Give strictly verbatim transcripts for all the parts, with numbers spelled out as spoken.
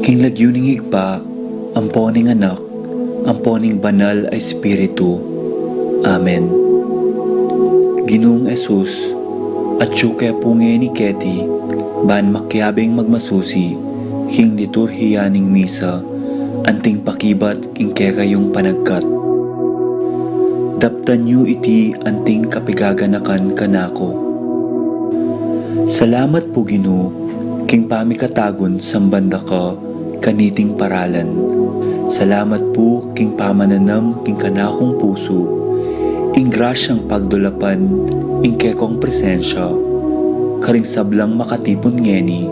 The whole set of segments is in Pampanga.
King lagyu ning Ibpa, ampo ning Anak, ampo ning Banal a Espiritu. Amen. Ginung Jesus, atyu ke pu ngeni keti, ban makiabing magmasusi king liturhiya ning misa, anting pakibat king kekayung panagkat. Daptan yu iti anting kapigaganakan kanaku. Salamat pu, Ginu, king pamikatagun samban da ka kaniting paralan. Salamat pu king pamananam king kanakung pusu ing grasyang pagdulapan ing kekong presensya karing sablang makatipun ngeni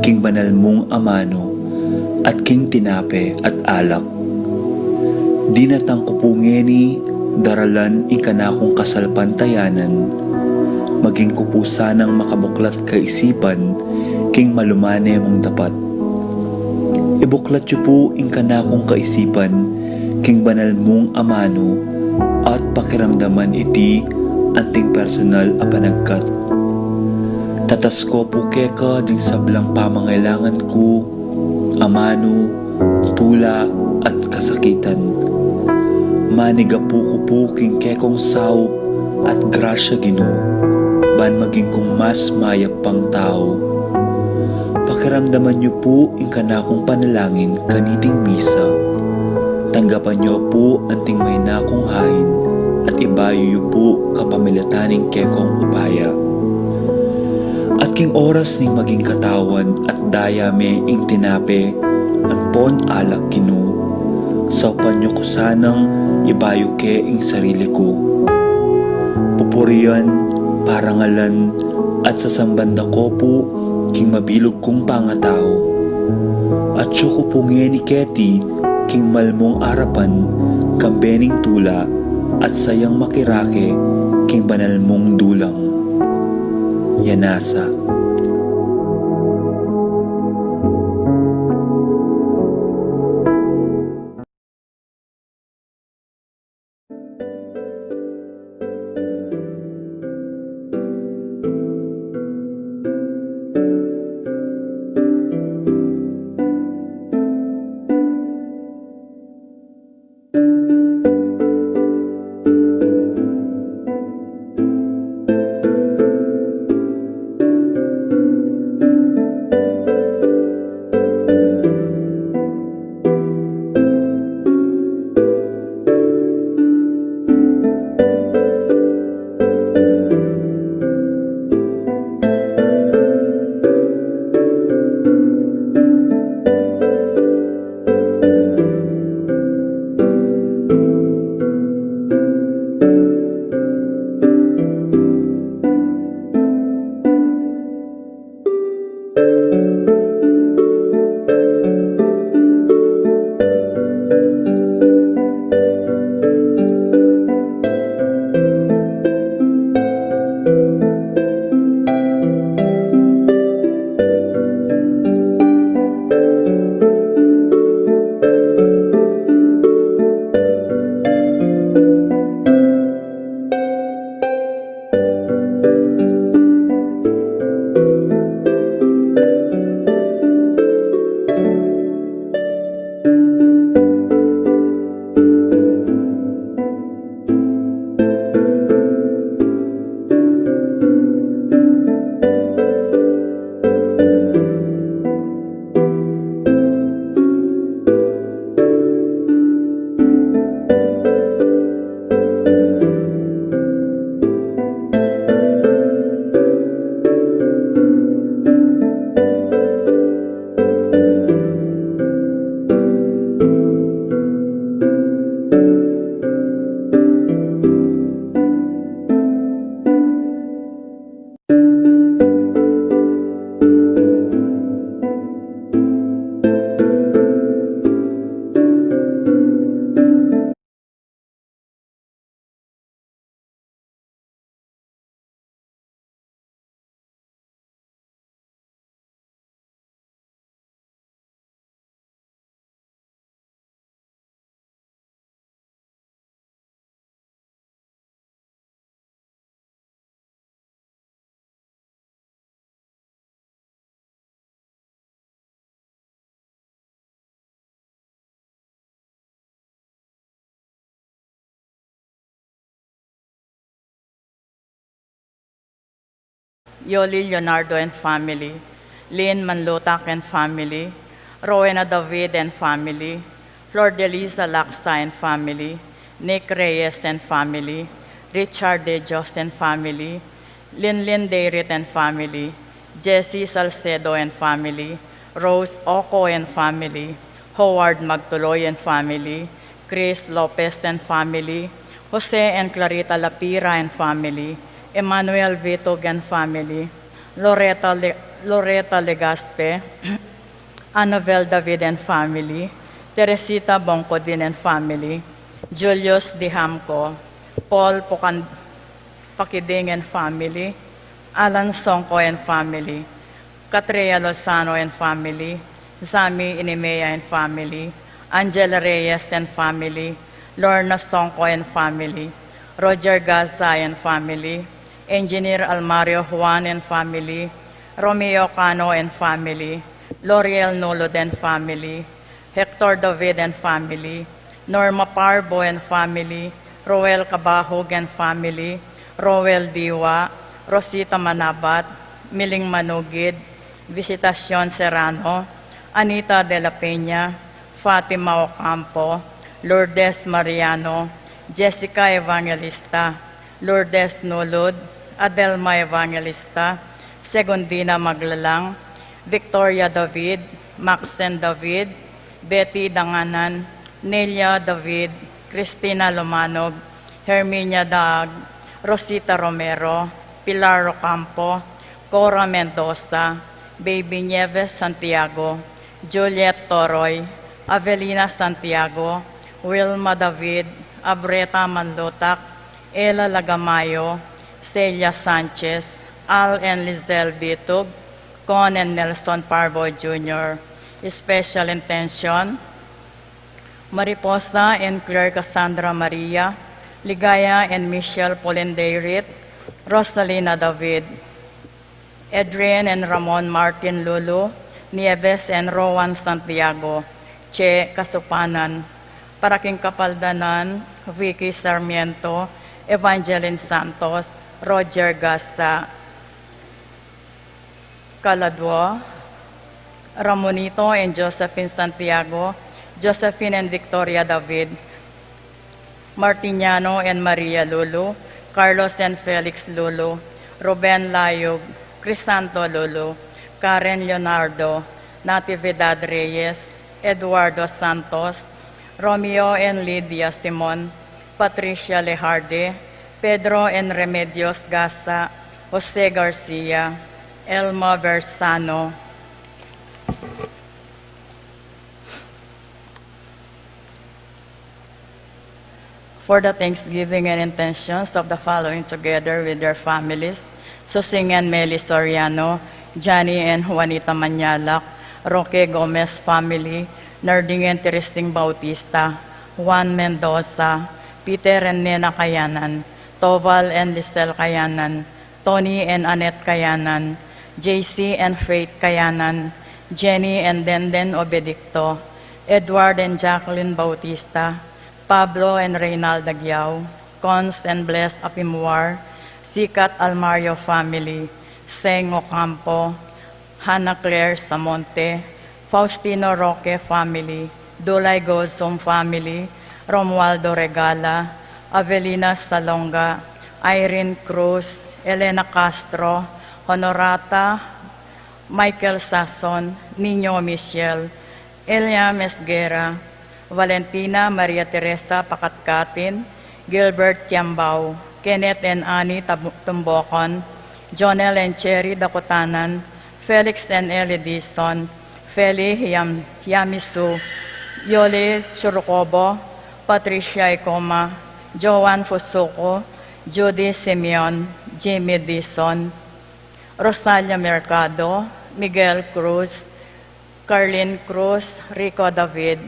king banal mung amanu at king tinape at alak. Dinatang ku pu ngeni daralan ing kanakung kasalpantayanan, maging ku pu sanang makabuklat kaisipan king malumane mung dapat. Ibuklat yu pu ing kanakung kaisipan king banal mung amanu at pakiramdaman iti anting personal a panagkat. Tatas ko pu keka ding sablang pamangailangan ku, amanu, tula, at kasakitan. Manigapu ku pu king kekong saup at grasya, Ginu, ban maging kung mas mayap pang tau. Pakiramdaman yu pu ing kanakung panalangin kaniting misa. Tanggapan yu pu anting maina kung hain at ibayu yu pu kapamilatan ning kekong upaya. At king oras ning maging katawan at daya me ing tinape ampon alak, Ginu, saupan yu ku sanang ibayu ke ing sarili ku. Pupurian, parangalan, at sasamban da ko pu king mabilug kung pangatau. Atyu ku pu ngeni keti king malmung arapan, kambe ning tula at sayang makirake king banal mung dulang. Yanasa. Yoli Leonardo and family, Lynn Manlutak and family, Rowena David and family, Flor Delisa Laksa and family, Nick Reyes and family, Richard De Dios and family, Linlin Deirit and family, Jesse Salcedo and family, Rose Oco and family, Howard Magtuloy and family, Chris Lopez and family, Jose and Clarita Lapira and family, Emmanuel Vitug and family, Loretta Le-, Loretta Legaspe, Anabel David and family, Teresita Bongcodin and family, Julius Dihamco, Paul Pucan-, Pakiding and family, Alan Songco and family, Katreya Lozano and family, Zami Inimea and family, Angela Reyes and family, Lorna Songco and family, Roger Gaza and family, Engineer Almario Juan and family, Romeo Cano and family, L'Oreal Nulud and family, Hector David and family, Norma Parbo and family, Roel Cabahug and family, Roel Diwa, Rosita Manabat, Miling Manugid, Visitacion Serrano, Anita de la Peña, Fatima Ocampo, Lourdes Mariano, Jessica Evangelista, Lourdes Nulud, Adelma Evangelista, Segundina Maglalang, Victoria David, Maxen David, Betty Danganan, Nelia David, Cristina Lomanog, Herminia Daag, Rosita Romero, Pilar Ocampo, Cora Mendoza, Baby Nieves Santiago, Juliet Toroy, Avelina Santiago, Wilma David, Abreta Manlutak, Ella Lagamayo, Celia Sanchez, Al and Lizelle Vitug, Con and Nelson Parbo Junior Special intention, Mariposa and Claire Cassandra Maria, Ligaya and Michelle Pauline Dayrit, Rosalina David, Adrian and Ramon Martin Lulu, Nieves and Rowan Santiago, Che Kasupanan, para king kapaldanan, Vicky Sarmiento, Evangeline Santos, Roger Gasa, Caladua, Ramonito and Josephine Santiago, Josephine and Victoria David, Martiniano and Maria Lulu, Carlos and Felix Lulu, Ruben Layug, Crisanto Lulu, Karen Leonardo, Natividad Reyes, Eduardo Santos, Romeo and Lydia Simon, Patricia Lejarde, Pedro and Remedios Gasa, Jose Garcia, Elma Bersano. For the thanksgiving and intentions of the following, together with their families: Susing and Meli Soriano, Johnny and Juanita Mañalac, Roque Gomez family, Narding and Teresing Bautista, Juan Mendoza, Peter and Nena Kayanan, Toval and Lisel Kayanan, Tony and Annette Kayanan, J C and Faith Kayanan, Jenny and Denden Obedicto, Edward and Jacqueline Bautista, Pablo and Reynalda Aguiao, Cons and Bless Apimuar, Sikat Almario family, Seng Ocampo, Hannah Claire Samonte, Faustino Roque family, Dulay Gozum family, Romualdo Regala, Avelina Salonga, Irene Cruz, Elena Castro, Honorata, Michael Sason, Nino Michel, Elia Mesguera, Valentina Maria Teresa Pakatkatin, Gilbert Kiambao, Kenneth and Annie Tab-, Tumbocon, Jonel and Cherry Dakutanan, Felix and Ellie Dizon, Feli Yam-, Yamisu, Yoli Churukobo, Patricia Icoma, Joan Fusuko, Judy Simeon, Jimmy Dizon, Rosalia Mercado, Miguel Cruz, Carlin Cruz, Rico David,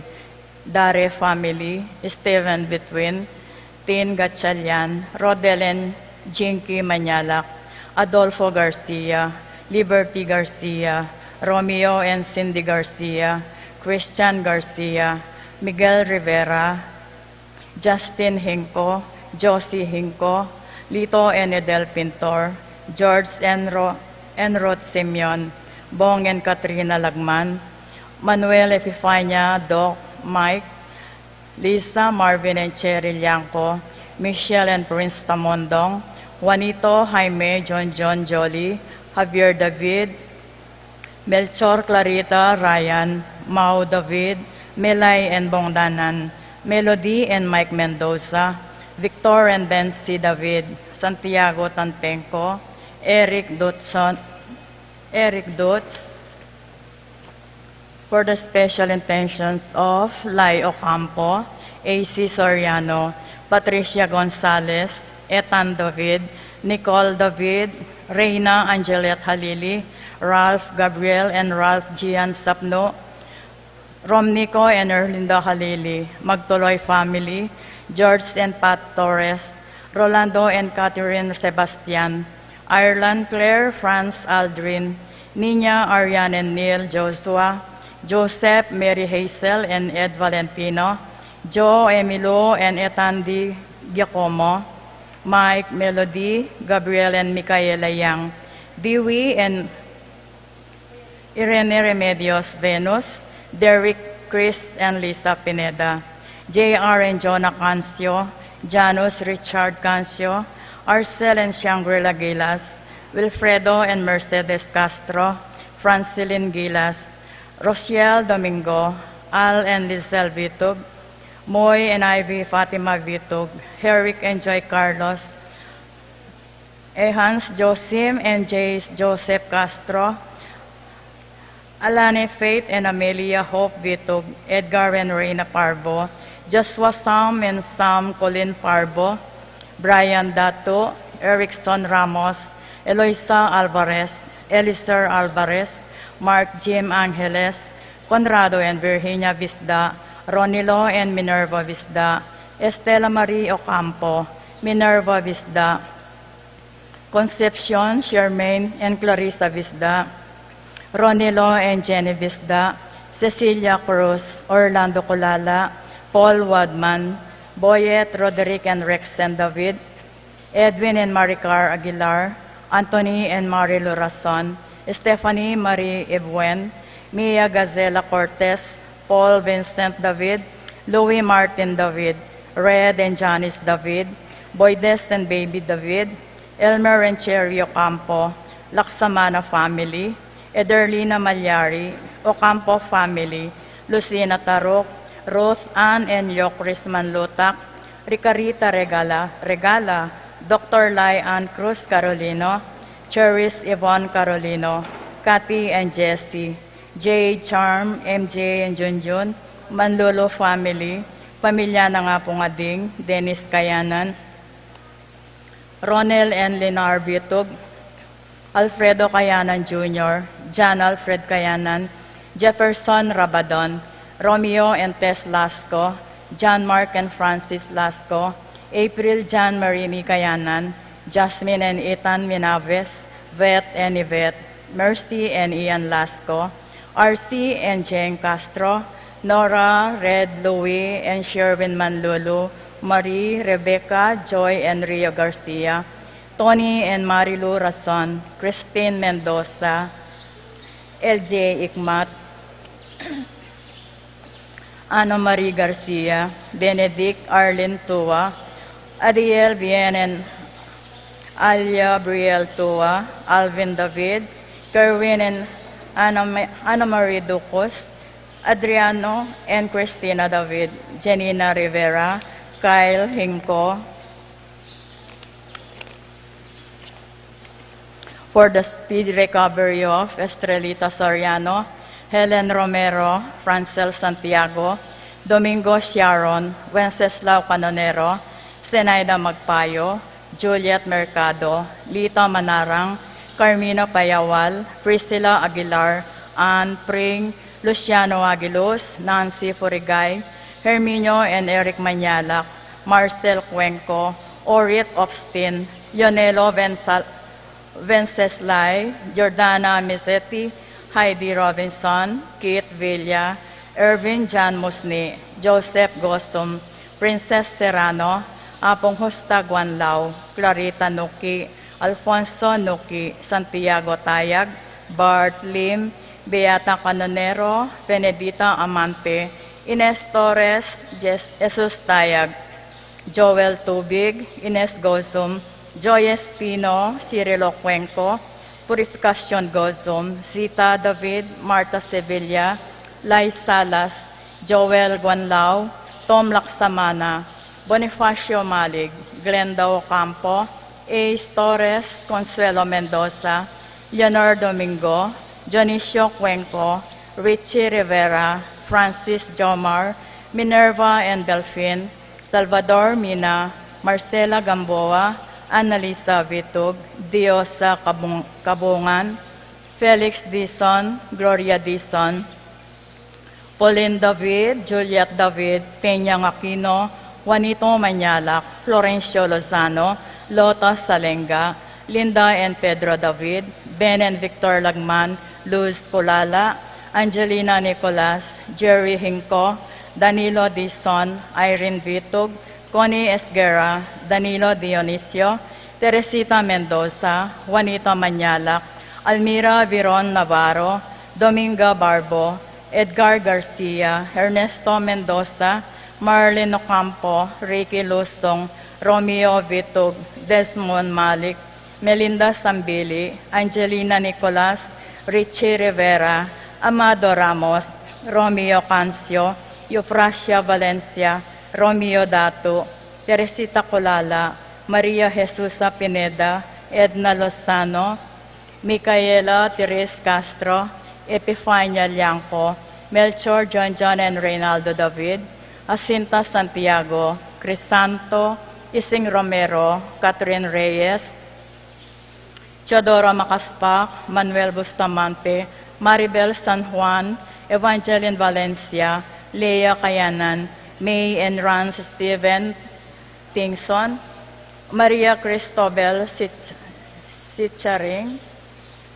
Dare family, Steven Betwin, Tin Gatchalian, Rodelen Jinky Mañalac, Adolfo Garcia, Liberty Garcia, Romeo and Cindy Garcia, Christian Garcia, Miguel Rivera, Justin Hinco, Josie Hinco, Lito and Edel Pintor, George and, Ro- and Ruth Simeon, Bong and Katrina Lagman, Manuel Epifania, Doc, Mike, Lisa, Marvin and Cherry Liangco, Michelle and Prince Tamondong, Juanito, Jaime, John John, Jolly, Javier David, Melchor, Clarita, Ryan, Mau David, Melay and Bongdanan, Melody and Mike Mendoza, Victor and Bency David, Santiago Tantenco, Eric Dutson, Eric Dutz, for the special intentions of Lai Ocampo, A C Soriano, Patricia Gonzalez, Ethan David, Nicole David, Reina Angelet Halili, Ralph Gabriel and Ralph Gian Sapno, Romnico and Erlinda Halili, Magtuloy family, George and Pat Torres, Rolando and Catherine Sebastian, Ireland Claire, Franz Aldrin, Nina, Arian and Neil, Joshua, Joseph, Mary Hazel and Ed Valentino, Joe, Emilio and Etandi Giacomo, Mike, Melody, Gabriel and Micaela Yang, Dewey and Irene Remedios Venus, Derek, Chris and Lisa Pineda, J R and Jonah Cancio, Janus Richard Cancio, Arcel and Shangri-La Gilas, Wilfredo and Mercedes Castro, Francilin Gilas, Rochelle Domingo, Al and Lizelle Vitug, Moy and Ivy Fatima Vitug, Herrick and Joy Carlos, Ehans Josim and Jace Joseph Castro, Alane Faith and Amelia Hope Vitug, Edgar and Reina Parbo, Joshua Sam and Sam Colin Parbo, Brian Datu, Erickson Ramos, Eloisa Alvarez, Eliser Alvarez, Mark Jim Angeles, Conrado and Virginia Visda, Ronilo and Minerva Visda, Estela Marie Ocampo, Minerva Visda, Concepcion, Charmaine and Clarissa Visda, Ronilo and Jenny Visda, Cecilia Cruz, Orlando Culala, Paul Wadman, Boyet, Roderick and Rexen David, Edwin and Maricar Aguilar, Anthony and Marilu Rason, Stephanie Marie Ebuen, Mia Gazela Cortez, Paul Vincent David, Louis Martin David, Red and Janice David, Boydes and Baby David, Elmer and Cherry Ocampo, Laksamana family, Ederlina Malyari, Ocampo family, Lucina Taruk, Ruth Ann and Yokris Manlutak, Ricarita Regala, Regala, Doctor Lai Ann Cruz Carolino, Cheris Yvonne Carolino, Kathy and Jesse, Jade, Charm, M J and Junjun, Manlulu family, pamilya nang Apung Ading, Dennis Kayanan, Ronel and Lenar Vitug, Alfredo Kayanan Junior, John Alfred Kayanan, Jefferson Rabadon, Romeo and Tess Lasco, John Mark and Francis Lasco, April John Marini Kayanan, Jasmine and Ethan Minaves, Vet and Yvette, Mercy and Ian Lasco, R C and Jane Castro, Nora, Red, Louie, and Sherwin Manlulu, Marie, Rebecca, Joy, and Rio Garcia, Tony and Marilu Rason, Christine Mendoza, L J Ikmat, Ana Marie Garcia, Benedict Arlene Tua, Adiel Bien and Alia Briel Tua, Alvin David, Kerwin and Ana, Ana Marie Ducos, Adriano and Christina David, Janina Rivera, Kyle Hingco, for the speedy recovery of Estrelita Soriano, Helen Romero, Francel Santiago, Domingo Sharon, Wenceslao Canonero, Zenaida Magpayo, Juliet Mercado, Lita Manarang, Carmina Payawal, Priscilla Aguilar, Ann Pring, Luciano Aguilos, Nancy Furigay, Herminio and Eric Manialak, Marcel Cuenco, Orit Obstin, Lionelo Vensal-, Venceslay, Jordana Misetti, Heidi Robinson, Keith Villa, Ervin John Musni, Joseph Gosum, Princess Serrano, Apung Justa Guanlao, Clarita Nuki, Alfonso Nuki, Santiago Tayag, Bart Lim, Beata Canonero, Benedita Amante, Ines Torres, Jes-, Jesus Tayag, Joel Tubig, Ines Gozum, Joy Espino, Cirilo Cuenco, Purificacion Gozum, Zita David, Marta Sevilla, Lai Salas, Joel Guanlao, Tom Laksamana, Bonifacio Malig, Glenda Ocampo, Ace Torres, Consuelo Mendoza, Leonor Domingo, Dionisio Cuenco, Richie Rivera, Francis Jomar, Minerva and Delfin, Salvador Mina, Marcela Gamboa, Annalisa Vitug, Diosa Kabung-, Kabungan, Felix Dizon, Gloria Dizon, Pauline David, Juliet David, Peña Aquino, Juanito Mañalac, Florencio Lozano, Lota Salenga, Linda and Pedro David, Ben and Victor Lagman, Luz Culala, Angelina Nicolas, Jerry Hinco, Danilo Dizon, Irene Vitug, Connie Esguerra, Danilo Dionisio, Teresita Mendoza, Juanita Mañalac, Almira Viron Navarro, Dominga Barbo, Edgar Garcia, Ernesto Mendoza, Marlene Ocampo, Ricky Lusong, Romeo Vitug, Desmond Malik, Melinda Sambili, Angelina Nicolas, Richie Rivera, Amado Ramos, Romeo Cancio, Eufrasia Valencia, Romeo Datu, Teresita Colala, Maria Jesusa Pineda, Edna Lozano, Micaela Therese Castro, Epifania Liangco, Melchor John John and Reynaldo David, Jacinta Santiago, Crisanto, Ising Romero, Catherine Reyes, Teodoro Macaspac, Manuel Bustamante, Maribel San Juan, Evangeline Valencia, Lea Kayanan, May and Rance Steven Tingson, Maria Cristobal Sich-, Sicharing,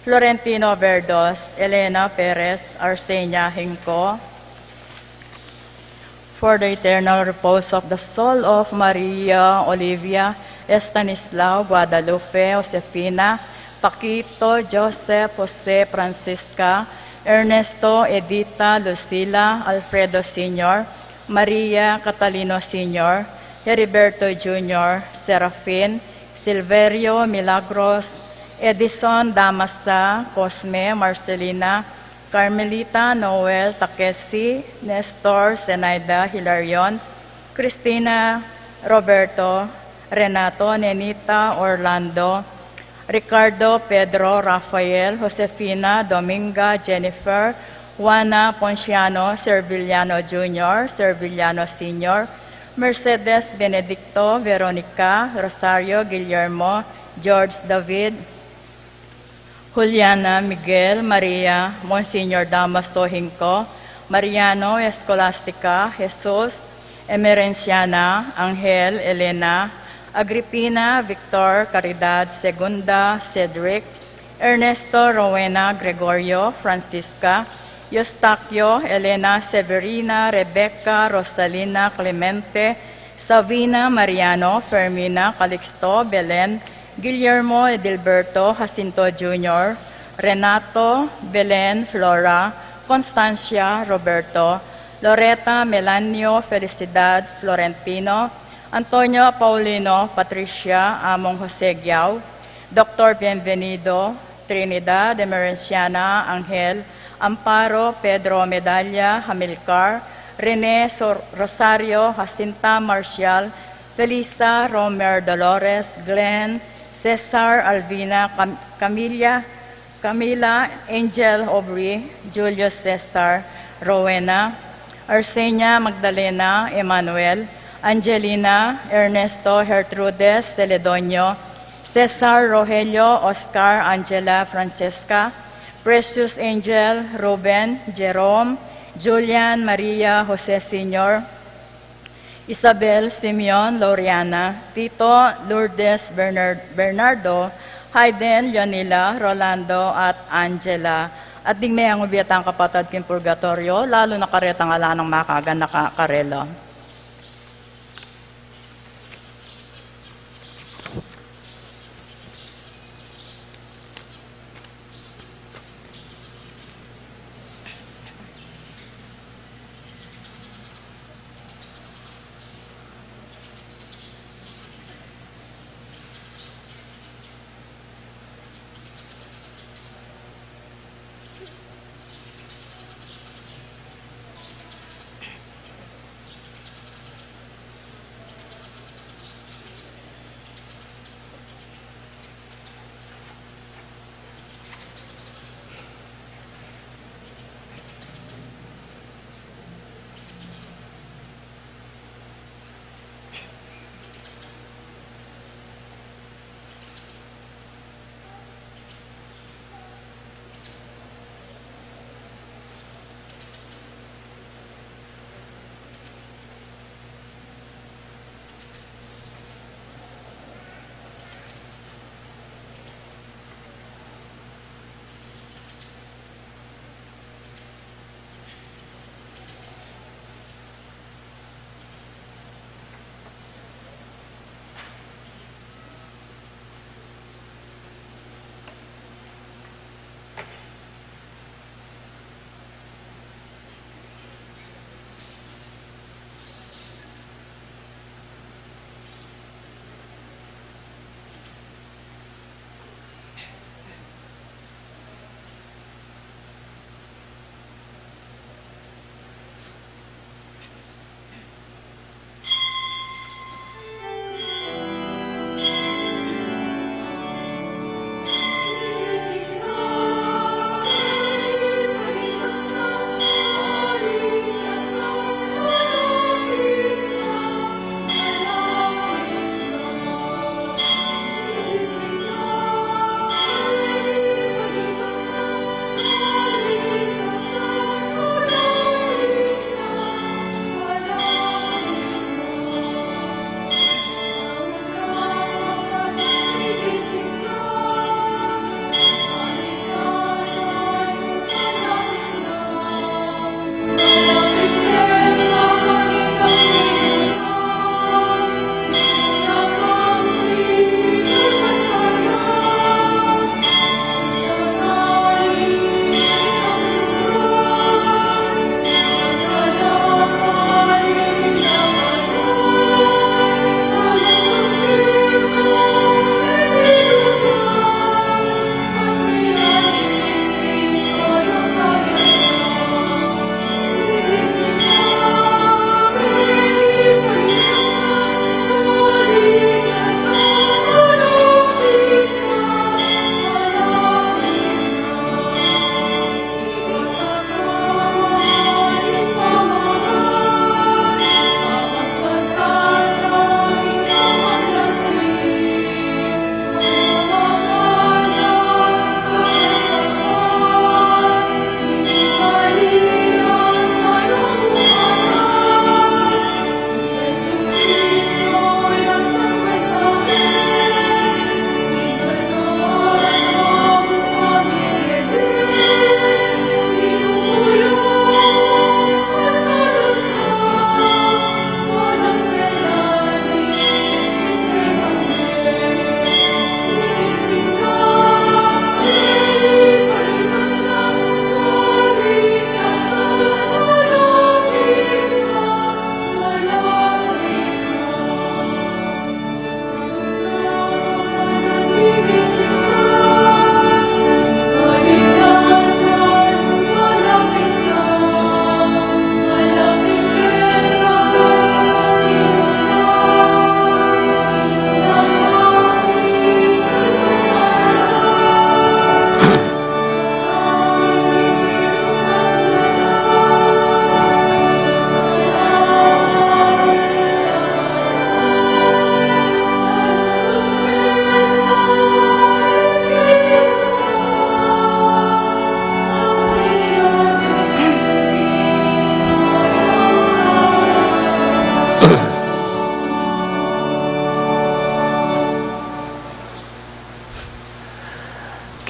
Florentino Verdos, Elena Perez, Arsenia Hinco, for the eternal repose of the soul of Maria Olivia, Estanislao, Guadalupe, Josefina, Paquito, Joseph, Jose, Francisca, Ernesto, Edita, Lucila, Alfredo Senior, Maria, Catalino Senior, Heriberto Junior, Serafin, Silverio, Milagros, Edison, Damasa, Cosme, Marcelina, Carmelita, Noel, Takesi, Nestor, Zenaida, Hilarion, Cristina, Roberto, Renato, Nenita, Orlando, Ricardo, Pedro, Rafael, Josefina, Dominga, Jennifer, Juana, Ponciano, Serviliano Junior, Serviliano Senior, Mercedes, Benedicto, Veronica, Rosario, Guillermo, George, David, Juliana, Miguel, Maria, Monsignor Damaso Hinco, Mariano, Escolastica, Jesus, Emerenciana, Angel, Elena, Agripina, Victor, Caridad, Segunda, Cedric, Ernesto, Rowena, Gregorio, Francisca, Eustaquio, Elena, Severina, Rebecca, Rosalina, Clemente, Savina, Mariano, Fermina, Calixto, Belen, Guillermo, Edilberto, Jacinto Junior, Renato, Belen, Flora, Constancia, Roberto, Loreta, Melanio, Felicidad, Florentino, Antonio, Paulino, Patricia, Among Jose Giao, Doctor Bienvenido, Trinidad, Emerenciana, Angel, Amparo, Pedro, Medalla, Hamilcar, Rene, Sor-, Rosario, Jacinta, Marcial, Felisa, Romer, Dolores, Glenn, Cesar, Alvina, Cam-, Camilla, Camila, Angel, Aubrey, Julius, Cesar, Rowena, Arsenia, Magdalena, Emmanuel, Angelina, Ernesto, Gertrudes, Celedonio, Cesar, Rogelio, Oscar, Angela, Francesca, Precious, Angel, Ruben, Jerome, Julian, Maria, Jose Senior, Isabel, Simeon, Loriana, Tito, Lourdes, Bernard-, Bernardo, Hayden, Leonila, Rolando, at Angela. At ding me ang ubiatang kapatad king purgatorio, lalu na karetang ala nang makaganaka karela.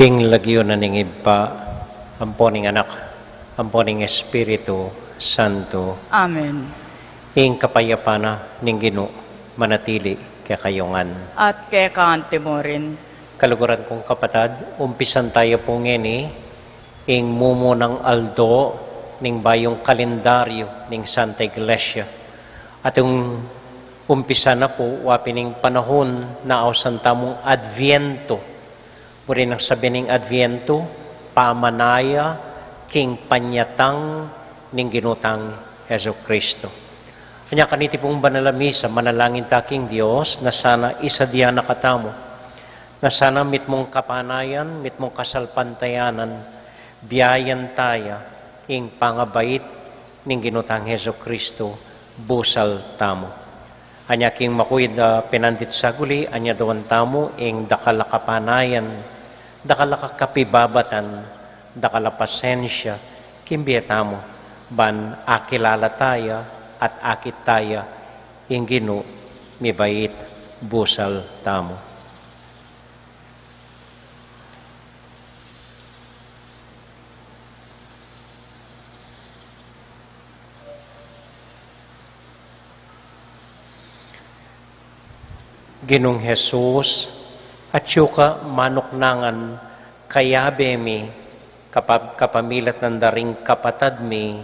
Ing lagyu na ning Ibpa, ampo ning Anak, ampo ning Espiritu Santo. Amen. Ing kapayapan na ning Ginu manatili kekayu ngan. At keka mu rin. Kaluguran kung kapatad, umpisan taya pu ngeni ing mumunang aldo ning bayung kalendaryu ning Santa Iglesia. At ing umpisa na pu, wa pin ing panahun na ausan tamung Adviento. Buri nang sabyan ing Adviento, pamanaya king panyatang ning Ginu tang Jesucristo. Anya kaniti pung banal a misa, manalangin ta king Dios na sana isadia na katamu, na sana mitmung kapanayan, mitmung kasalpantayanan, biayan taya ing pangabait ning Ginu tang Jesucristo busal tamu. Anya king makuid a pinandit saguli, anyaduan tamu ing dakal a kapanayan, dakal a kakapibabatan, dakal a pasensya king bie tamu, ban akilala taya at akit taya ing Ginu mibait busal tamu. Ginung Jesus, atyu ka manuknangan kayabe mi, kapa-, kapamilatan da ring kapatad mi,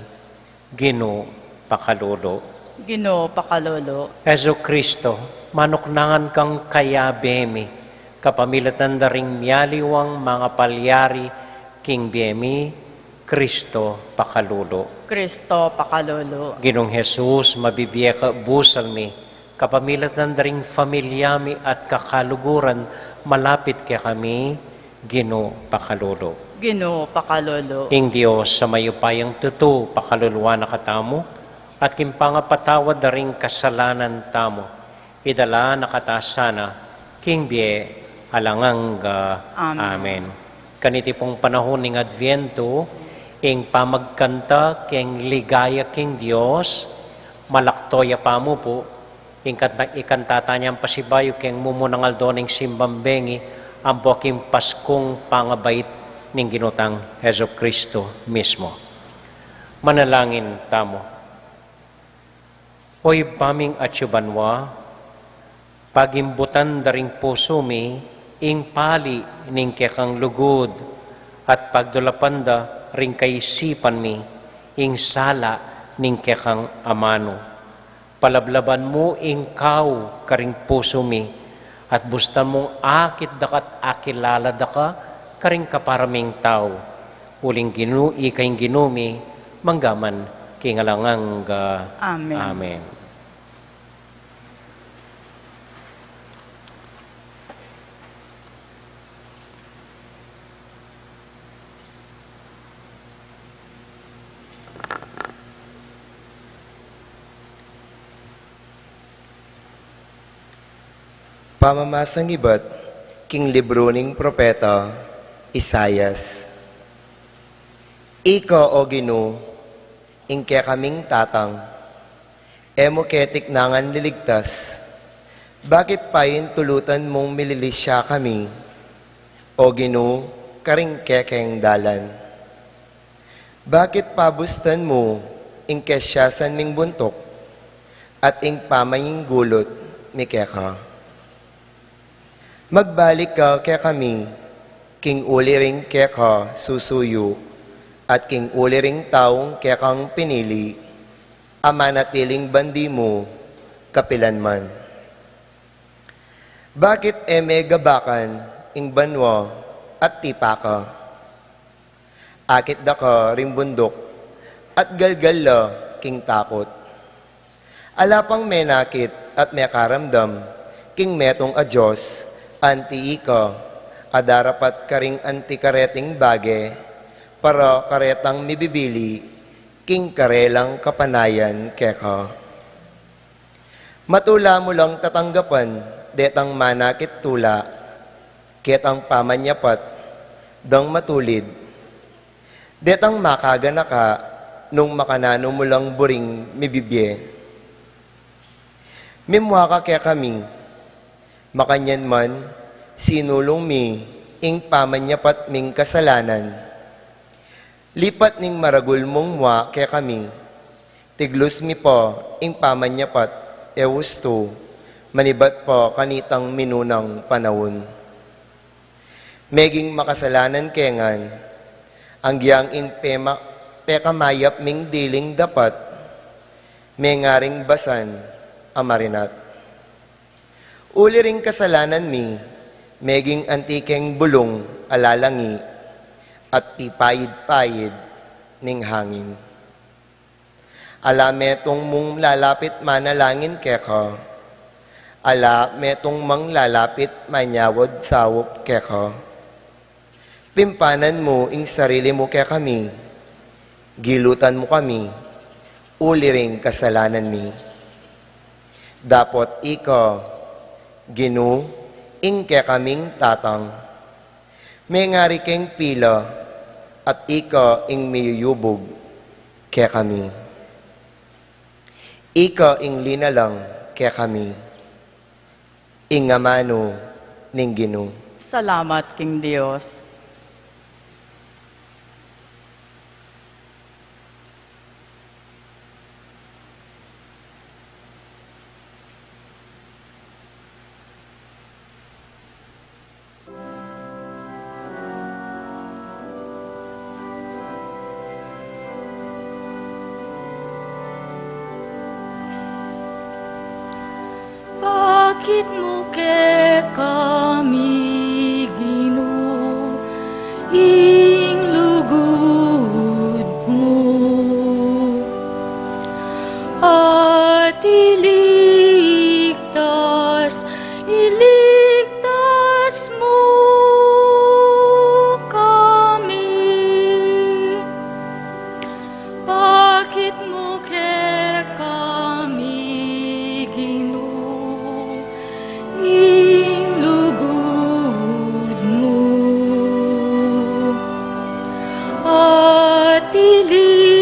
Ginu, pakalulu. Ginu, pakalulu. Jesucristo, manuknangan kang kayabe mi, kapamilatan da ring mialiwang mangapalyari king bie mi, Cristo, pakalulu. Cristo, pakalulu. Ginung Jesus, mabibie ka busal mi, kapamilatan da ring familia mi at kakaluguran malapit kekami, Ginu, pakalulu. Ginu, pakalulu. Ing Dios a mayupayang tutu, pakaluluan na katamu, at king pangapatawad da ring kasalanan tamu, idala na kata sana king bie alang angga. Amen. Amen. Kaniti pung panahun ning Adviento, ing pamagkanta king ligaya king Dios, malakto ya pa mu pu, ing kanta, ikanta tanyang pasibayu king mumunang aldo ning simbang bengi, ampo king Paskung pangabait ning Ginu tang Jesucristo mismo. Manalangin tamu. O Ibpa ming atsu banua, pagimbutan da ring pusu mi ing pali ning kekang lugud, at pagdulapan da ring kaisipan mi ing sala ning kekang amanu. Palablaban mu ing kau karing pusu mi, at bustan mung akit da ka at akilala da ka karing kapara ming tau. Uling Ginu, ika ing Ginu mi, manggaman king alang angga. Amen. Amen. Pamamasang ibat king libru ning propeta Isaias. Ika, O Ginu, ing kekaming tatang, e mu ke tiknangan liligtas. Bakit payintulutan mung mililisya kami, O Ginu, karing kekeng dalan? Bakit pabustan mu ing kesiasan ming buntuk, at ing pamanyinggulut mi keka? Magbalik ka kekami, king uli ring keka susuyu, at king uli ring taung kekang pinili, a manatiling bandi mu kapilan man. Bakit e me gabakan ing banua at tipa ka? Akit da ka ring bunduk, at galgal la king takut. Ala pang menakit at mekaramdam king metung a dios anti ika, a darapat karing anti kareting bage, para karetang mibibili king karelang kapanayan keka. Matula mu lang tatanggapan detang manakit tula, ketang pamanyapat dang matulid, detang makaganaka nung makananu mu lang buring mibibie. Mimua ka kekami, makanyan man sinulung mi ing pamanyapat ming kasalanan. Lipat ning maragul mung mua kekami, tiglus mi pu ing pamanyapat, e ustu, manibat pu kanitang minunang panaun. Meging makasalanan ke ngan, anggyang ing pema-, pekamayap ming diling dapat, mengaring basan a marinat. Uli ring kasalanan mi, meging anti keng bulung a lalangi, at pipayid-payid ning hangin. Ala metung mung lalapit manalangin keka, ala metung mang lalapit manyawad saup keka. Pimpanan mu ing sarili mu kekami, gilutan mu kami, uli ring kasalanan mi. Dapot ika, Ginu, ing kekaming tatang, mengari keng pila, at ika ing miyuyubug kekami. Ika ing linalang kekami, ing amanu ning Ginu. Salamat king Dios. Pakit mu kekami, Ginu, ing lugud mu, at iligtas, iligtas mu kami. Pakit mu kekami, Ginu, ing lugud mu, at iligtas,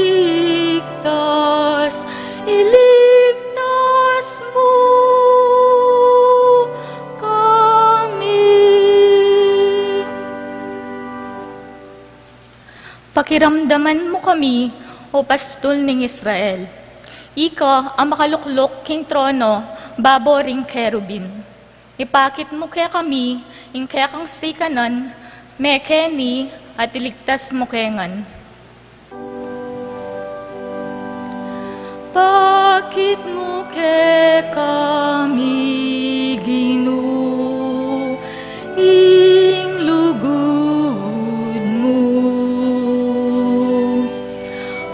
iligtas mu kami. Pakiramdaman mu kami, O Pastul ning Israel. Ika a makalukluk king trono babo ring kerubin. Ipakit mu kekami ing kekang sikanan, mekeni at iligtas mu ke ngan. Pakit mu kekami, Ginu, ing lugud mu,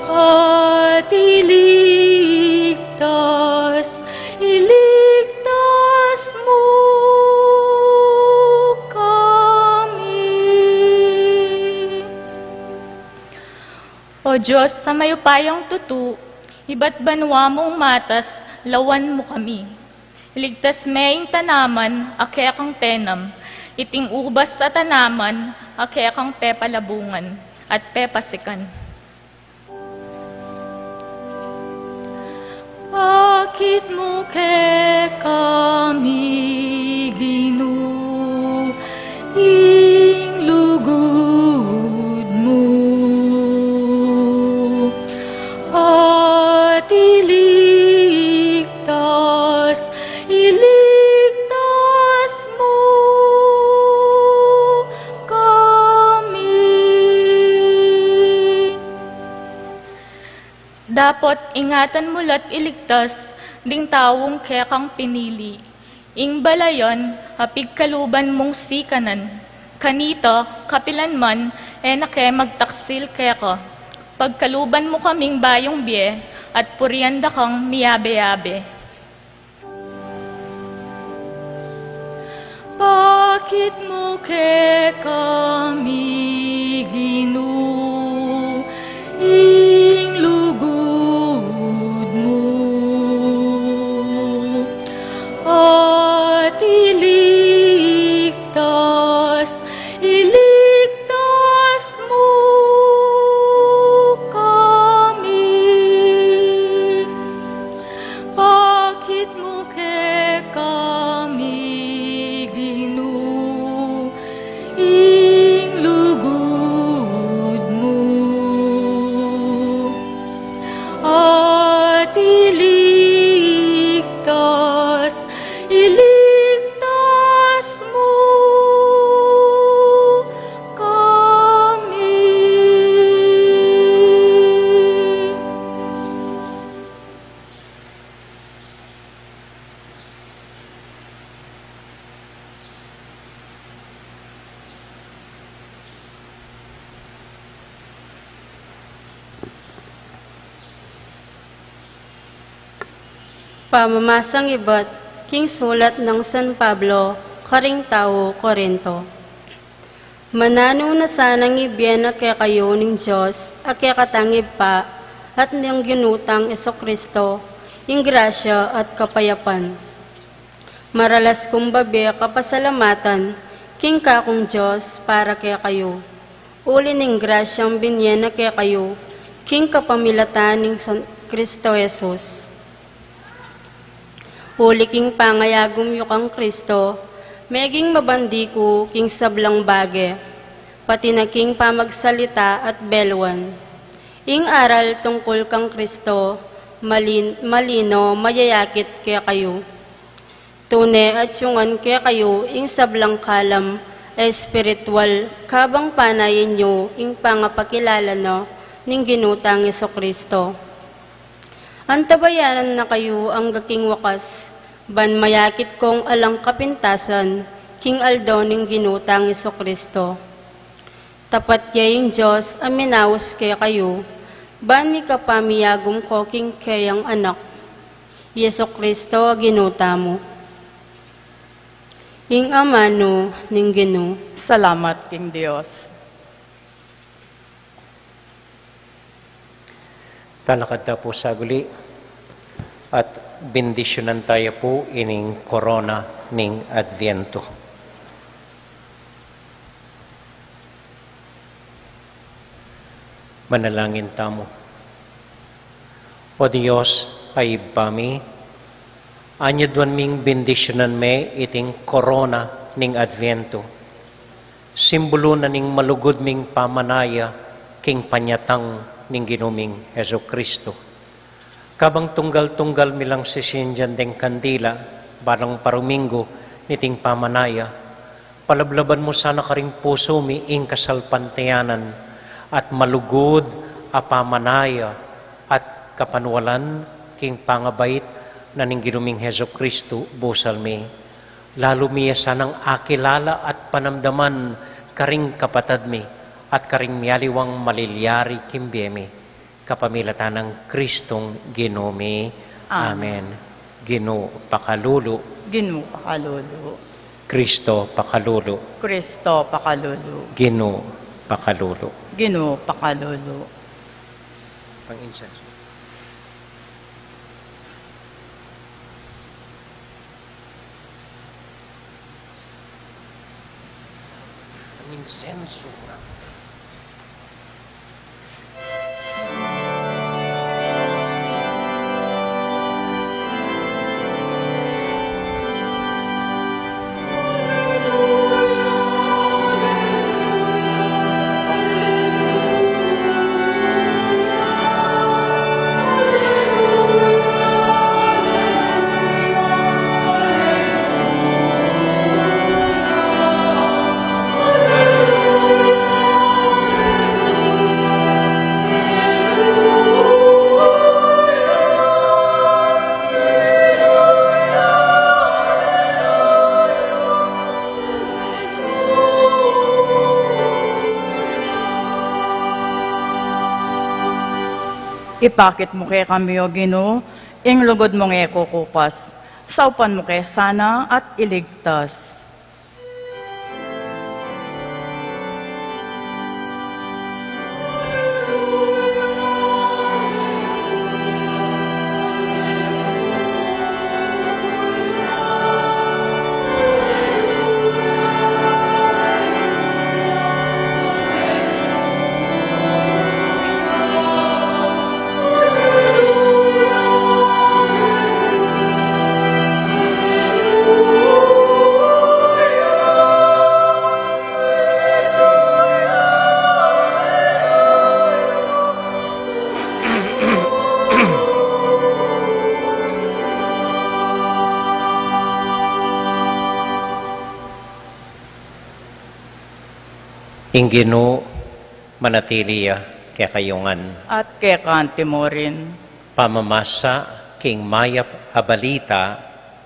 at iligtas, iligtas mu kami. O Dios a mayupayang tutu, ibat banua mung matas, lawan mu kami. Iligtas me ing tanaman a kekang tenam, iting ubas a tanaman a kekang pepalabungan at pepasikan. Pakit mu kekami, Ginu, ing lugud mu, at iligtas, iligtas mu kami. Dapot ingatan mu la't iligtas ding taung kekang pinili. Ing balayan a pigkaluban mung sikanan, kanita kapilan man e na ke magtaksil keka. Pagkaluban mu kaming bayung bie at purian da kang miyabe-yabe. Pakit mu kekami, Ginu, ing lugud mu, at iligtas, iligtas mu kami. Pakit mu kekami, Ginu, Pamamasang ibat king sulat nang San Pablo karing tau Corinto. Mananu na sanang ibie na kekayu ning Dios a kekatang Ibpa at ning Ginu tang Jesucristo ing grasya at kapayapan. Maralas kung babie kapasalamatan king kakung Dios para kekayu, uli ning grasyang binie na kekayu king kapamilatan ning San Cristo Jesus. Uli king pangayagum yu kang Cristo, meging mabandi ku king sablang bage, pati na king pamagsalita at beluan. Ing aral tungkul kang Cristo, malin-, malino, mayayakit kekayu. Tune atyungan kekayu ing sablang kalam a espiritual, kabang panayan yu ing pangapakilala na ning Ginu tang Jesucristo. Antabayanan na kayu angga king wakas, ban mayakit kung alang kapintasan king aldo ning Ginu tang Jesucristo. Tapat ya ing Dios a minaus kekayu, ban mikapamiyagum ko king keyang Anak, Jesucristo a Ginu tamu. Ing amanu ning Ginu. Salamat king Dios. Talakad ta pu saguli at bendisyunan taya pu ining korona ning Adviento. Manalangin tamu. O Dios a Ibpa mi, anyaduan ming bendisyunan me iting korona ning Adviento. Simbulu na ning malugud ming pamanaya king panyatang ning Ginu ming Jesucristo. Kabang tunggal-tunggal mi lang sisindian deng kandila, balang paruminggu niting pamanaya, palablaban mu sana karing pusu mi ing kasalpantayanan at malugud a pamanaya at kapanwalan king pangabait na ning Ginu ming Jesucristo, busal mi. Lalu mi ya sanang akilala at panamdaman karing kapatad mi at karing mialiwang malilyari king bie mi, kapamilatan nang Kristong Ginu mi. Amen. Amen. Ginu pakalulu. Ginu pakalulu. Kristo pakalulu. Kristo pakalulu. Ginu pakalulu. Ginu pakalulu. Pang-insenso. Ang insenso. Ipakit mu kekami, O Ginu, ing lugud mung e kukupas, saupan mu ke sana at iligtas. Ing Ginu manatili ya kekayu ngan. At keka anti mu rin. Pamamasa king mayap a balita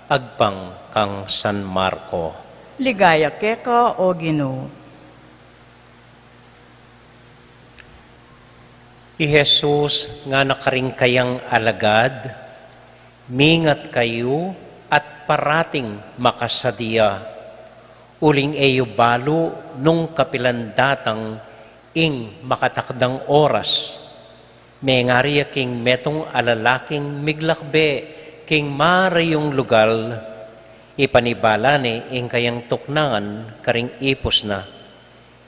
agpang kang San Marco. Ligaya keka, O Ginu. I Jesus ngana karing kayang alagad, Mingat kayu at parating makasadia, uling e yu balu nung kapilan datang ing makatakdang oras. Mengari ya king metung a lalaking miglakbe king marayung lugal, ipanibala ne ing kayang tuknangan karing ipus na.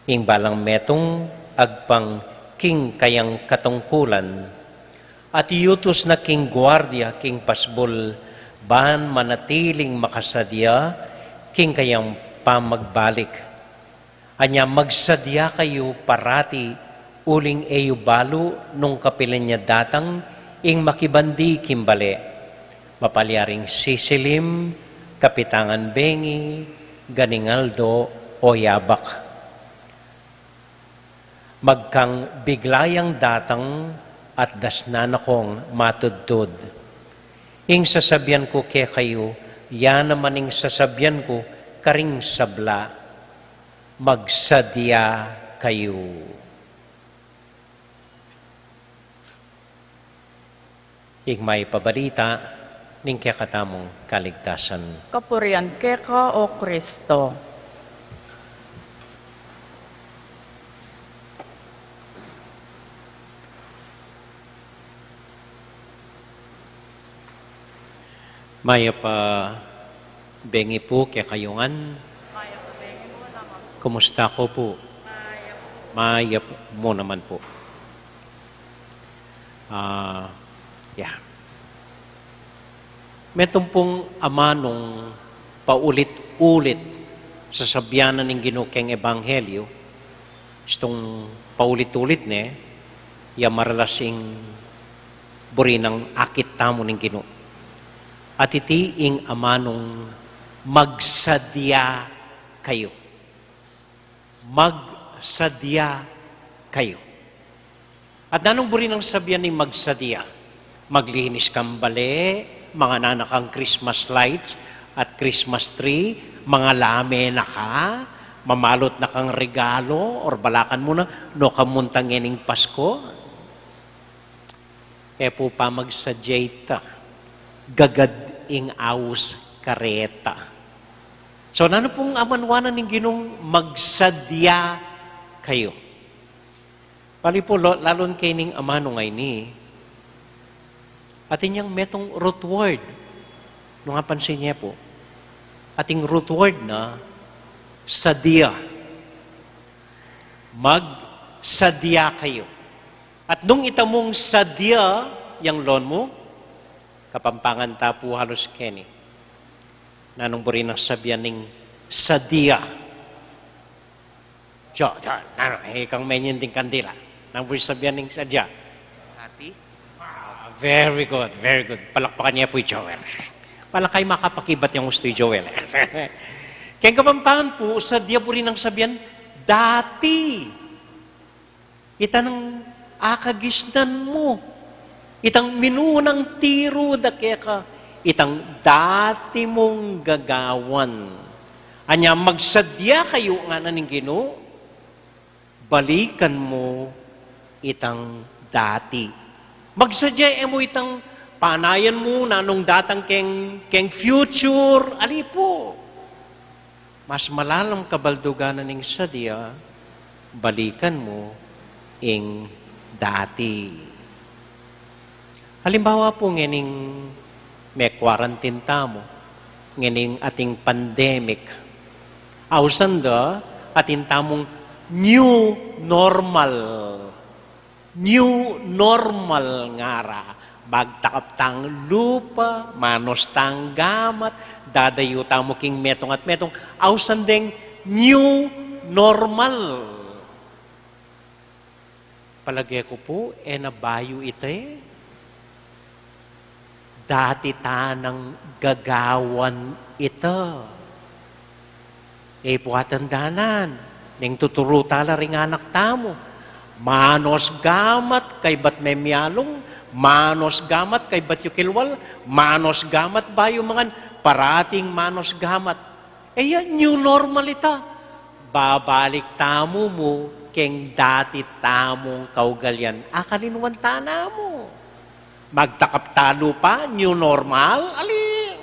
Ing balang metung agpang king kayang katungkulan, at yutus na king guardia king pasbul ban manatiling makasadia king kayang pamagbalik. Anya magsadia kayu parati, uling e yu balu nung kapilan ya datang ing makibandi king bale. Mapalyaring sisilim, kapitangan bengi, ganing aldo o yabak. Magkang bigla yang datang at dasnan akong matudtud. Ing sasabian ku kekayu, ya naman ing sasabian ku karing sabla, magsadia kayu. Ing mayap a balita ning kekatamung kaligtasan. Kapurian keka, O Kristo. Mayap a bengi pu kekayu ngan. Mayap a bengi mu naman. Kumusta ko pu? Mayap. Mayap mu naman pu. Ah, ya. Metung pung amanung paulit-ulit sasabian na ning Ginu keng ebanghelyu, istung paulit-ulit ne, ya maralas ing buri nang akit tamu ning Ginu. At iti ing amanung magsadia kayu. Magsadia kayu. At nanung buri nang sabian ning magsadia? Maglinis kang bale, manganan na kang Christmas lights at Christmas tree, mangalame na ka, mamalut na kang regalo, or balakan mu na, nu ka munta ngening Pasko? E pu pamagsadia ita, gagad ing aus kareta. So, nanu pung amanung wanan ning Ginung magsadia kayu? Bali pu, lo-, lalun kening amanung a ini, atin yang metung root word. Nung apansin ye pu, ating root word na sadia. Magsadia kayu. At nung ita mung sadia yang loan mu, Kapampangan ta pu halus keni. Nanung buri nang sabian ning sadia? Jo, jo, nanu, ikang menyen ding kandila. Nanung buri sabian ning sadia? Dati? Ah, very good, very good. Palakpakan ye pu i Joel. Palakay makapakibat yang ustu i Joel. Keng Kapampangan pu, sadia buri nang sabian dati. Itang akagisnan mu, itang minunang tiru da keka, itang dati mung gagawan. Anya magsadia kayu ngana ning Ginu, balikan mu itang dati. Magsadia e mu itang panayan mu nanung datang keng, keng future, ali pu. Mas malalam kabaldugan na ning sadia, balikan mu ing dati. Halimbawa pu ngening me-quarantine tamu, ngening ating pandemic. Ausan da atin tamung new normal. New normal ngara, magtakap tang lupa, manos tang gamat, dadayu tamu king metung at metung, ausan deng new normal. Palage ku pu, e na bayu ita e. Dati tanang gagawan ita. E pu atandanan, neng tuturu tala ring anak tamu, manos gamat kaybat memialung, manos gamat kaybat yu kilwal, manos gamat bayu mangan, parating manos gamat. E ya, new normal ita. Babalik tamu mu keng dati tamung kaugalian. Akalinwan tana mu. Magtakap ta lupa, new normal, ali.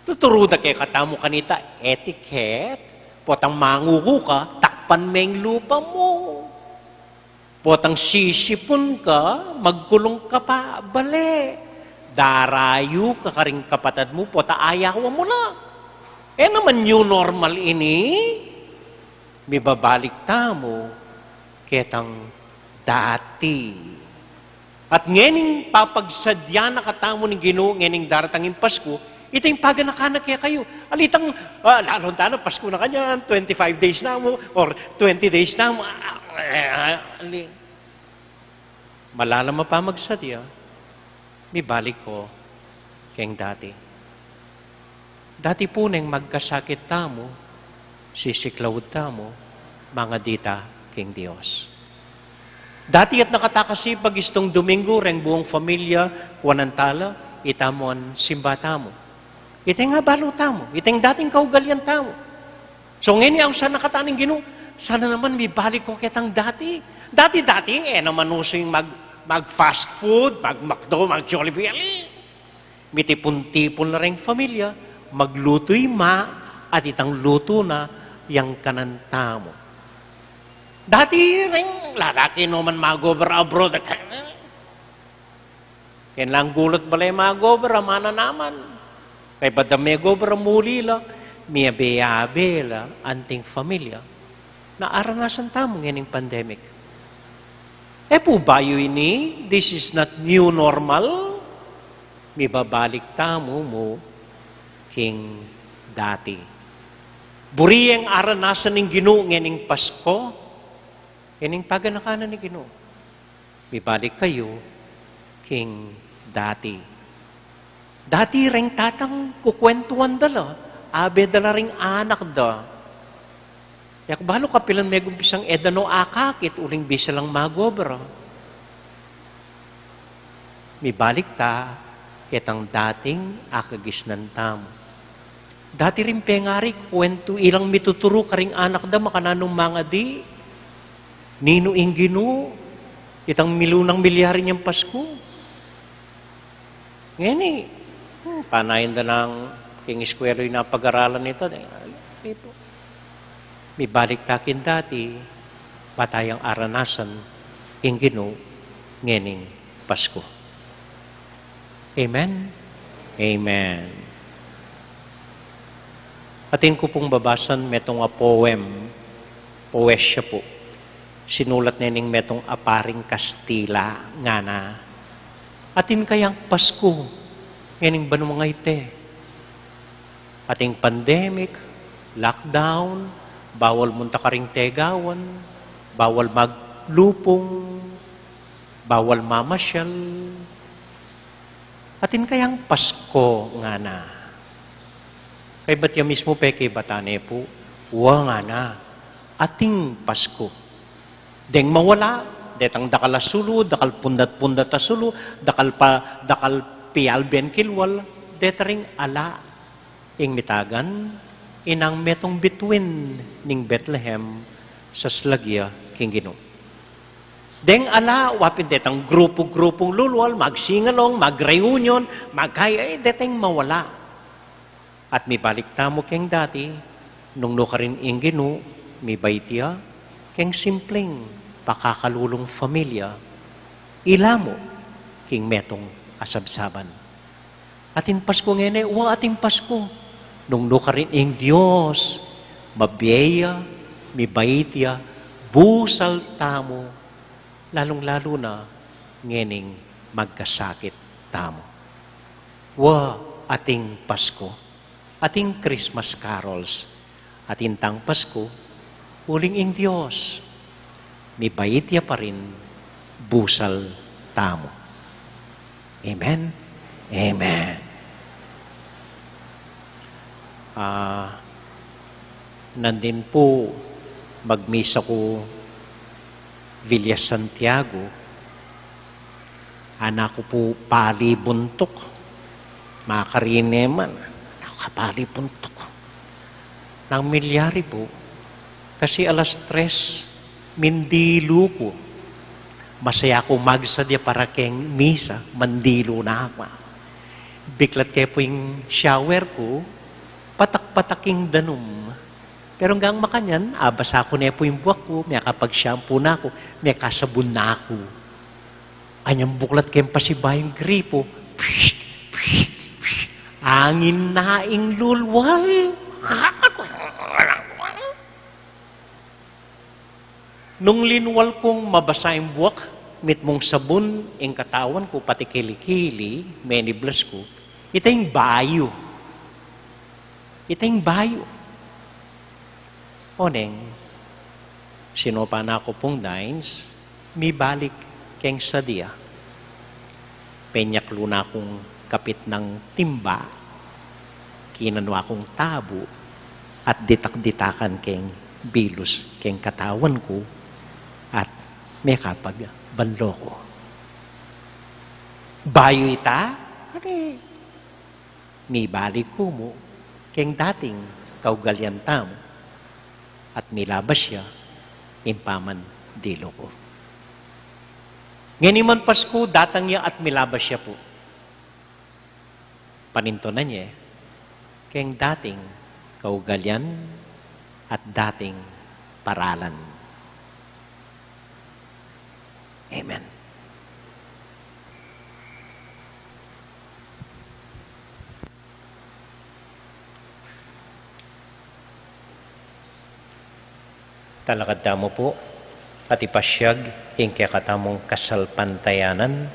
Tuturu da kekatamu kanita etiquette, potang manguku ka, takpan me ing lupa mu. Potang sisipun ka, magkulung ka pa bale. Darayu ka karing kapatad mu, pota ayawan mu la. E naman new normal ini, mibabalik tamu ketang dati. At ngening papagsadya na katamu ning Ginu, ngening daratang ing Pasku, ita ing paganaka na kekayu. Alitang, ah, lalong tana, Pasku na kanyan, twenty-five days na mu, or twenty days na mu. Ah, eh, ah, ali. Malalam a pamagsadya, mibalik ko keng dati. Dati pu neng magkasakit tamu, sisiklaud tamu, mangadi ta king Dios. Dati at nakatakasi pag istung Domingo, reng buong familia, kuanan tala, itamu an simba tamu. Iteng abalu tamu, iteng dating kaugalian tamu. So ngeni, ausan na kata ning Ginu, sana naman mibalik ko ketang dati. Dati-dati, e naman usu ing mag, mag fast food, mag McDo, mag Jollibee, ali. Mitipun-tipun la reng familia, maglutu ing ma, at itang lutu na yang kanan tamu. Dati reng lalaki no man mag-over abroad, keng lang gulut bale mag-over, amana naman. Kaybat da mag-over, muli la, miyabe-yabe la anting familia. Na aranasan tamu ngening pandemic. E pu bayu ini, this is not new normal. Mibabalik tamu mu king dati. Buri ing aranasan ning Ginu ngening Pasko, ngening paganaka na ning Ginu. Mibalik kayu king dati. Dati reng tatang kukwentuan da la, abe da la ring anak da. E ku balu kapilan megumpisang e da no akakit uling bisa lang mag-obra. Mibalik ta ketang dating akagisnan tamu. Dati rin pengari kwentu ilang mituturu karing anak da makananu mangadi, ninu ing Ginu, itang milu nang milyari neng Pasku. Ngeni, hmm, panayan da nang king iskwela ing pag-aralan nita. Di pu. Mibalik ta king dati, patayang aranasan ing Ginu ngening Pasku. Amen? Amen. Atin ku pung babasan metung a poem, poesya pu. Sinulat ne ning metung a paring Kastila, ngana. Atin kayang Pasku ngening banua ngeni? Ating pandemic, lockdown, bawal munta karing tegawan, bawal maglupung, bawal mamasyal. Atin kayang Pasko, ngana. Kaybat ya mismu pekibatan ne pu, wa, ngana, ating Pasko. Deng mawala, detang dakal a sulu, dakal pundat-pundat a sulu, dakal pa, dakal pialben kilwal, deta ring ala. Ing mitagan, inang metung bituin ning Betlehem, saslag ya king Ginu. Deng ala, wa pin detang grupu-grupung lulwal, mag-sing-along, mag-reunion, magkaya, e, detang mawala. At mibalik tamu keng dati, nung nukarin ing Ginu, mibait ya, keng simpleng pakakalulung familia, ilamu king metung a sabsaban. Atin Pasko ngeni, wa, atin Pasko. Nung nukarin ing Dios, mabie ya, mibait ya, busal tamu, lalung-lalu na ngening magkasakit tamu. Wa, ating Pasko, ating Christmas carols, atin tang Pasko, uling ing Dios, mibait ya pa rin, busal tamu. Amen? Amen. Ah, nandin pu, magmisa ku Villa Santiago, anak ku pu pali buntuk, makarine man, anak ku pali buntuk. Nang milyari pu, kasi alas tres, mindilu ku. Masaya ku magsadya para keng misa, mandilu na ku. Biklat ke pu ing shower ku, patak-patak ing danum. Pero anggang makanyan, abasa ku ne pu ing buak ku, mekapag-shampoo na ku, mekasabun na ku. Anyang buklat keng pasibayu ing gripo, psh, psh, psh, angin na ing lulwal. Nung linwal kung mabasa ing buak, mitmung sabun ing katawan ku pati kili-kili, meniblas ku, ita ing bayu. Ita ing bayu. Oneng, sinupa na ku pung dines, mibalik keng sadia. Penyaklu na kung kapit nang timba, kinanu kung tabu, at ditak-ditakan keng bilus keng katawan ku, at mekapagbanlo ku. Bayu ita, ane, mibalik ku mu keng dating kaugalian tamu, at milabas ya ing pamandilu ku. Ngeni man Pasku, datang ya at milabas ya pu. Panintunan ye keng dating kaugalian at dating paralan. Amen. Talakad tamu pu, at ipasyag ing kekatamung kasalpantayanan.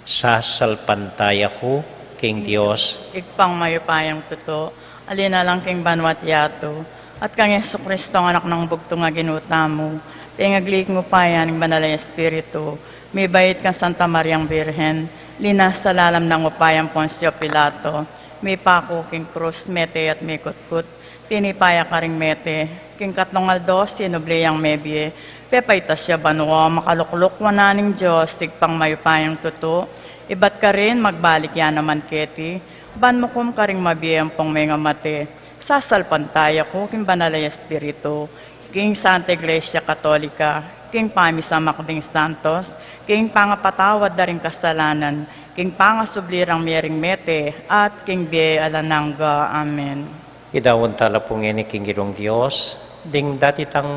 Sasalpantaya ku king Dios, Ibpang mayupayang tutu, alang king banua't yatu, at kang Jesucristo, anak nang bugtung a Ginu tamu, pengagli king upaya ning Banal a Espiritu, mibait kang Santa Mariang Birhen, linasa lalam nang upayang Poncio Pilato, mipaku king krus, mete at mikutkut, tinipa ya karing mete, king katlung aldo sinubli yang mebie, pepaitas ya banua, makalukluk wanan ning Dios, Ibpang mayupayang tutu, ibat karin magbalik ya naman keti, ban mukum karing mabie ampong mengamate. Sasalpantaya ku king Banal a Espiritu, king Santa Iglesia Katolika, king pamisamak ding santos, king pangapatawad da ring kasalanan, king pangasubli rang mie ring mete, at king bie alang angga. Amen. Idawun tala pu ngeni king Ginung Dios ding dati tang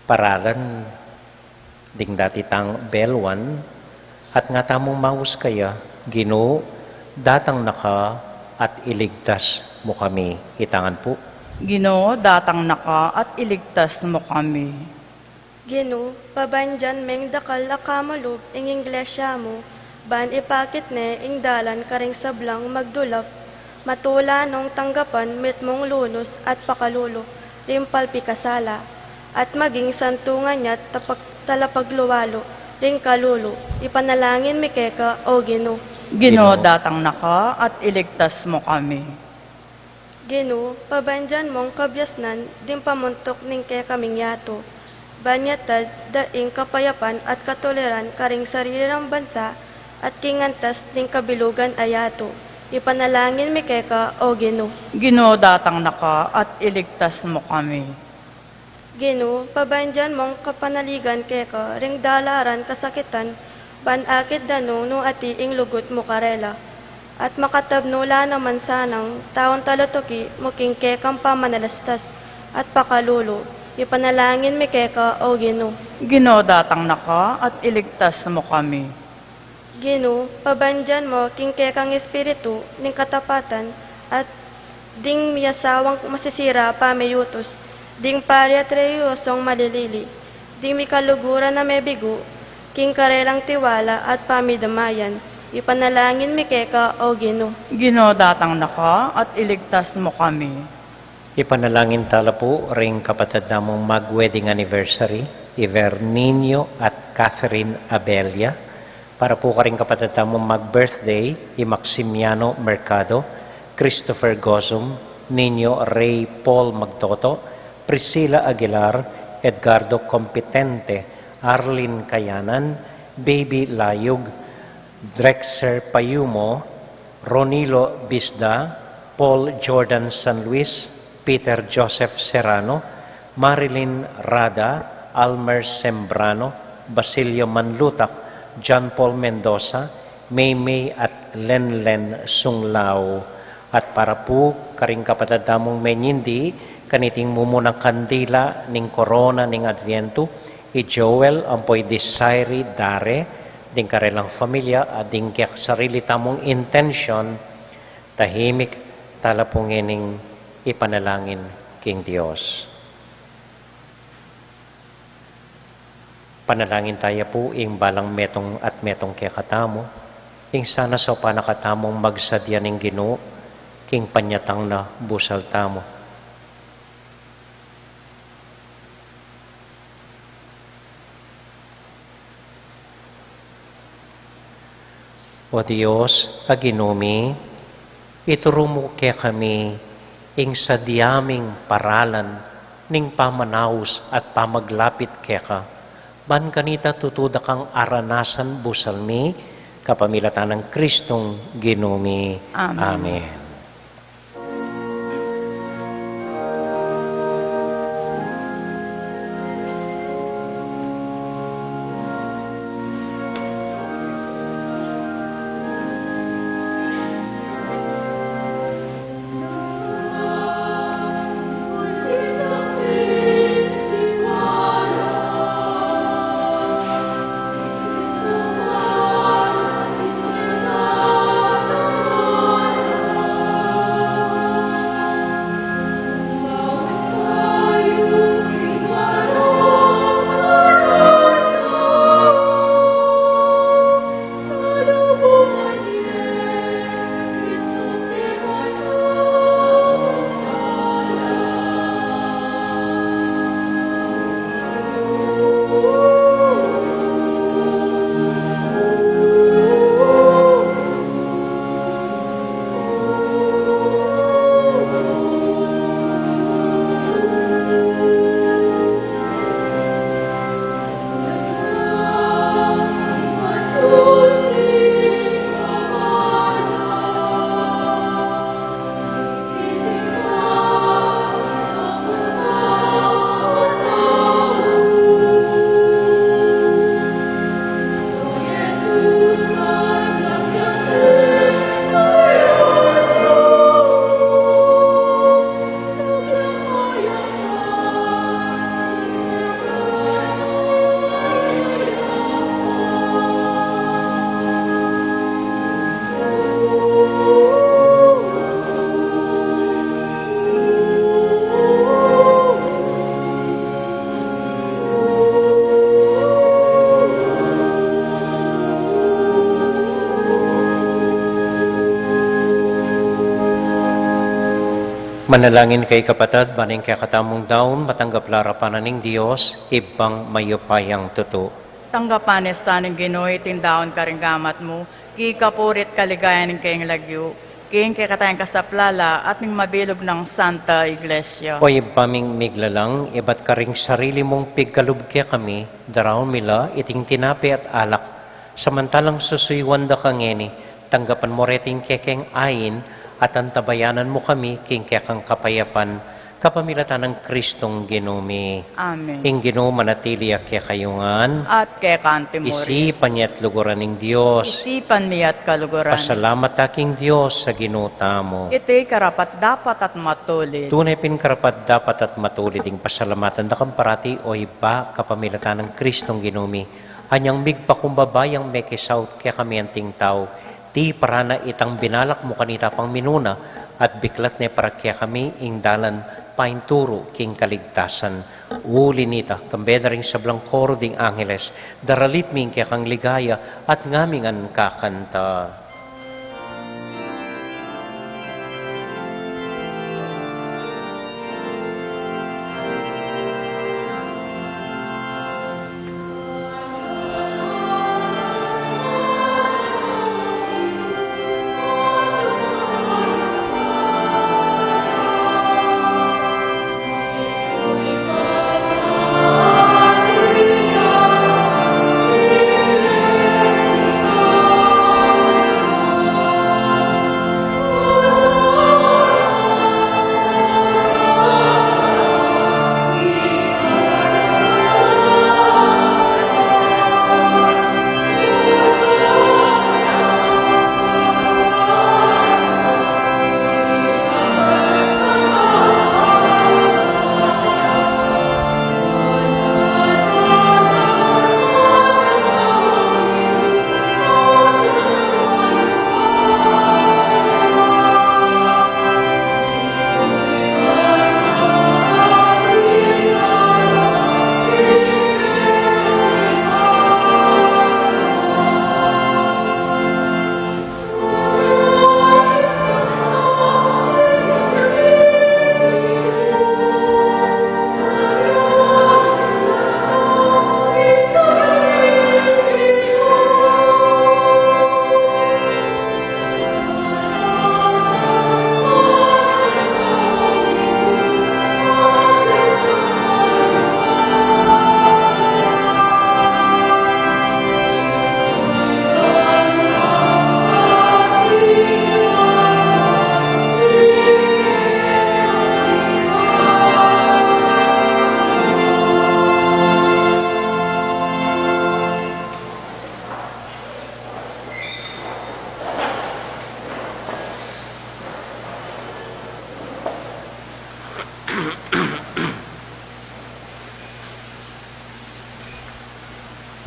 paralan, ding dati tang beluan, at nga tamung maus kaya, Ginu, datang na ka at iligtas mu kami. Itangan pu. Ginu, datang na ka at iligtas mu kami. Ginu, pabandian meng dakal a kamalub ing Iglesia mu, ban ipakit ne ing dalan karing sablang magdulap, matula nung tanggapan mitmung lunus at pakalulu ring palpikasala, at maging santungan ya't tapag-, talapagluwalu ring kalulu. Ipanalangin mi keka, O Ginu. Ginu, Ginu, datang na ka at iligtas mu kami. Ginu, pabandian mung kabiasnan ding pamuntuk ning kekaming yatu, ban yatad da ing kapayapan at katuliran karing sarili rang bansa at king antas ning kabilugan a yatu. Ipanalangin mi keka, O Ginu. Ginu, datang na ka at iligtas mu kami. Ginu, pabandian mung kapanaligan keka ring dalaran kasakitan, ban akit da nung nu ati ing lugud mu karela. At makatabnu la naman sanang taung talatuki mu king kekang pamanalastas at pakalulu. Ipanalangin mi keka, O Ginu. Ginu, datang na ka at iligtas mu kami. Ginu, pabandian mu king kekang espiritu ning katapatan at ding miasawang masisira a pamiyutus, ding pari at relihiyosong malilili, ding mikaluguran a mebigu king karelang tiwala at pamidamayan. Ipanalangin mi keka, O Ginu. Ginu, datang na ka at iligtas mu kami. Ipanalangin tala pu ring kapatad namung mag-wedding anniversary, i Ver Nino at Catherine Abella. Para pu karing kapatad namung mag-birthday, i Maximiano Mercado, Christopher Gozum, Nino Rey Paul Magtoto, Priscilla Aguilar, Edgardo Competente, Arlene Kayanan, Baby Layug, Drexer Payumo, Ronilo Bisda, Paul Jordan San Luis, Peter Joseph Serrano, Marilyn Rada, Almer Sembrano, Basilio Manlutak, John Paul Mendoza, Maymay at Lenlen Sunglao. At para pu karing kapatad tamung menyindi kaniting mumunang kandila ning korona ning Adviento, i Joel ampo i Desiree Dare, ding karelang familia, at ding kekasarili tamung intensyon, tahimik tala pu ngening ipanalangin king Dios. Panalangin taya pu ing balang metung at metung kekatamu, ing sana saupan na katamung magsadya ning Ginu king panyatang na busal tamu. O Dios a Ginu mi, ituru mu kekami ing sadya ming paralan ning pamanaus at pamaglapit keka, ban kanita tutu da kang aranasan busal mi, kapamilatan nang Kristong Ginu mi. Amen. Amen. Manalangin kayu kapatad, ban ing kekatamung daun matanggap la arapan na ning Dios, Ibpang mayupayang tutu. Tanggapan na sa ning Ginu iting daun karing gamat mu, king kapurian at kaligayan ning kayang lagyu, king kekatang kasaplalan at ning mabilug nang Santa Iglesia. O Ibpa ming miglalang, ibat karing sarili mung pigkalub kekami, daraun mi la iting tinape at alak, samantalang susuyuan da ka ngeni, tanggapan mu reting kekeng ain, at antabayanan mu kami king kekang kapayapan, kapamilatan nang Kristong Ginu mi. Amen. Ing Ginu manatili ya kekayu ngan. At keka mu rin. Isipan ya at luguran ing Dios. Isipan mi ya at kaluguran. Pasalamat ta king Dios a Ginu tamu. Iti karapat-dapat at matulid. Tune pin karapat-dapat at matulid ing pasalamatan da kang parati, o Ibpa, kapamilatan nang Kristong Ginu mi. Anyang migpakumbaba yang mekisaut kekami anting tau, tiparan na itang binalak mu kanita pang minuna, at biklat ne para kekami ing dalan painturu king kaligtasan. Uli nita, kambe na ring sablang koro ding angeles, daralit mi ing kekang ligaya, at ngami ngan kakanta.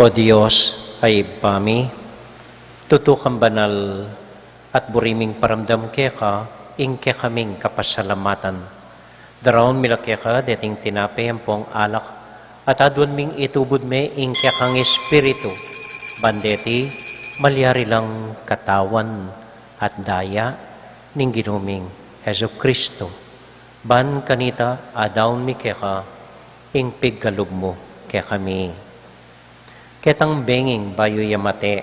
O Dios a Ibpa mi, tutu kang banal at buri ming paramdam keka ing kekaming kapasalamatan. Daraun mi la keka deting tinape ampong alak, at aduan ming itubud me ing kekang espiritu, ban deti malyari lang katawan at daya ning Ginu ming Jesucristo. Ban kanita adaun mi keka ing pigkalub mu kekami. Ketang benging bayu ya mate,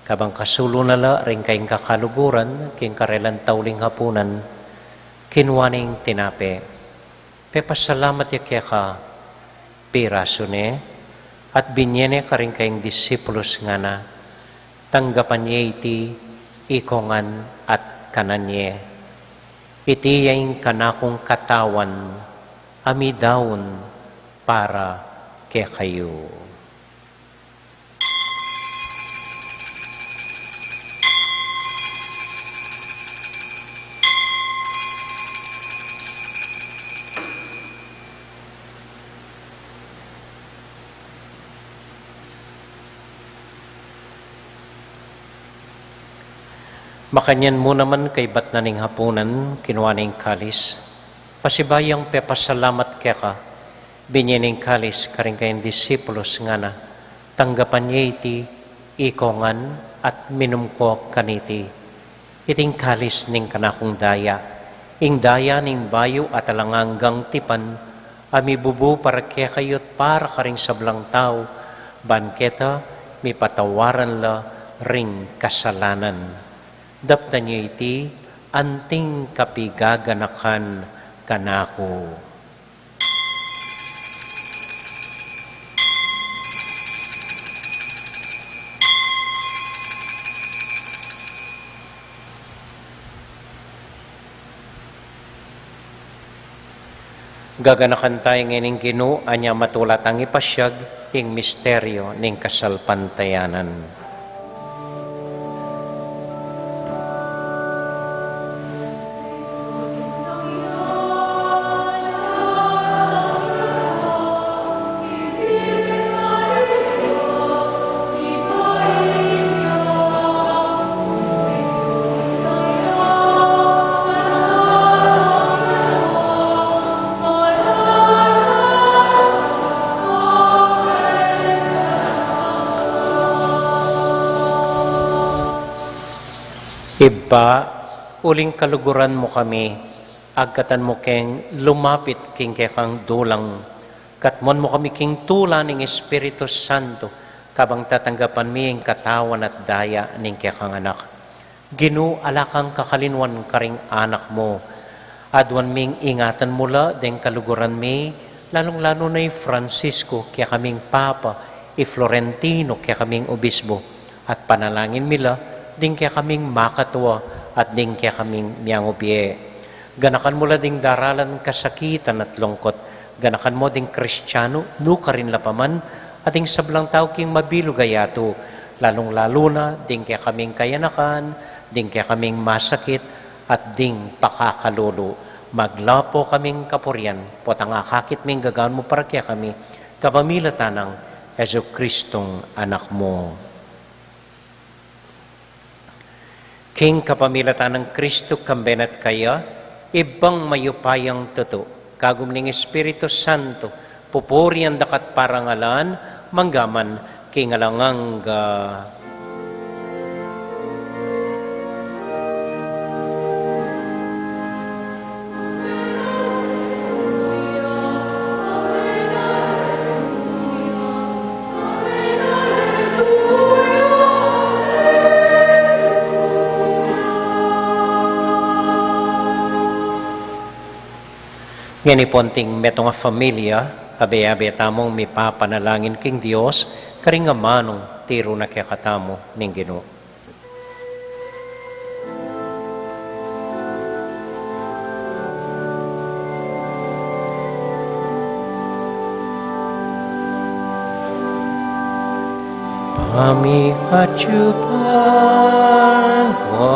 kabang kasulu na la ring kayang kakaluguran king karelang tauling hapunan, kinua ne ing tinape, pepasalamat ya keka, pirasu ne, at binye ne karing kayang disipulus, ngana: Tanggapan ye iti ikongan at kanan ye. Iti ya ing kanakung katawan a midaun para kekayu. Makanyan mu naman kaibat na ning hapunan, kinua ne ing kalis, pasibayu yang pepasalamat keka, binye ne ing kalis karing kayang disipulus, ngana: Tanggapan ye iti ikongan at minum ko kaniti. Iti ing kalis ning kanakung daya, ing daya ning bayu at alang anggang tipan, a mibubu para kekayu at para karing sablang tau, ban keta mipatawaran la ring kasalanan. Daptan ye iti anting kapigaganakan kanaku. Gaganakan taya ngeni ing Ginu, anya matula tang ipasyag ing misteryo ning kasalpantayanan. Ibpa, uling kaluguran mu kami, agkatan mu keng lumapit king kekang dulang, katmuan mu kami king tula ning Espiritu Santo, kabang tatanggapan mi ing katawan at daya ning kekang Anak. Ginu, ala kang kakalinuan karing anak mu. Aduan ming ingatan mu la deng kaluguran mi, lalung-lalu na i Francisco, kekaming Papa, i Florentino, kekaming Obispo, at panalangin mi la ding kekaming makatua at ding kekaming miangubie. Ganakan mu la ding daralan kasakitan at lungkut. Ganakan mu ding Kristiano, nukarin la pa man, at ding sablang tau king mabilug a yatu, lalung-lalu na ding kekaming kayanakan, ding kekaming masakit, at ding pakakalulu. Maglapo kaming kapurian, potang akakit ming gagawan mu para kekami, kapamilatan nang Jesucristong Anak mu. King kapamilatan nang Kristo, kambe na at kaya, Ibpang mayupayang tutu, kagum ning Espiritu Santo, pupurian da ka at parangalan, mangga man king alang angga. Ngeni pung metung a familia, abe-abe tamung mipapanalangin king Dios, karing amanung tiru na kekatamu ning Ginu. Pamiatyupan mu,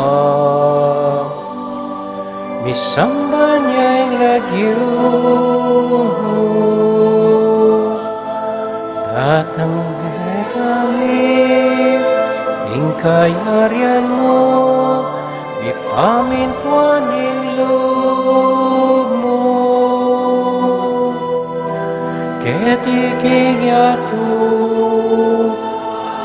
misamban ya ing lagyu mu, datang ya ing Kayarian mu, mipamintuan ing lub mu. Keti king yatu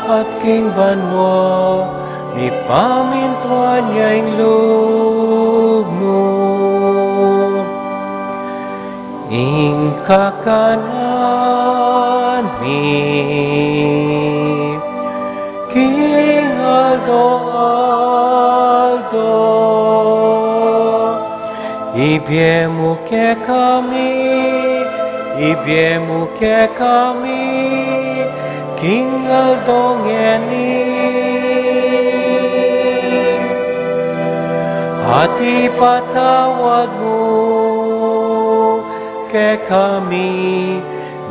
at king banua, mipamintuan ya ing lub mu. Ing kakanan mi king aldo-aldo, ibie mu kekami, ibie mu kekami king aldo ngeni. At ipatawad mu kekami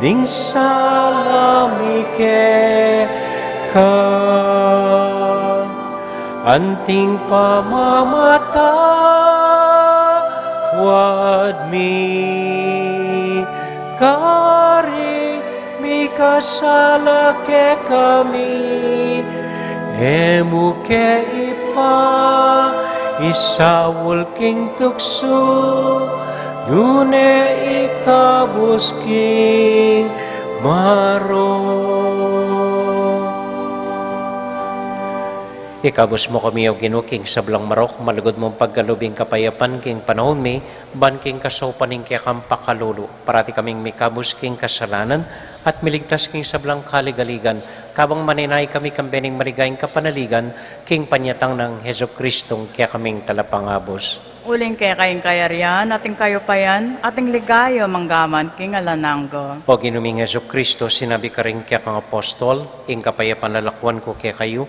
ding sala mi keka, anting pamamatawad mi karing mikasala kekami. E mu ke ipaisaul king tuksu, nune ikabus king marok. Ikabus mu kami, O Ginu, king sablang marok, malugud mung pagkalub ing kapayapan king panaun mi, ban king kasaupan ning kekang pakalulu, parati kaming mikabus king kasalanan, at miligtas king sablang kaligaligan, kabang manenaya kami kambe ning maligayang kapanaligan, king panyatang nang Jesucristong kekaming Talapangabus. Uling keka ing kayarian, at ing kayupayan, at ing ligaya manggaman king alang angga. O Ginu ming Jesucristo, sinabi karing kekang apostol, ing kapayapan lalakuan ku kekayu,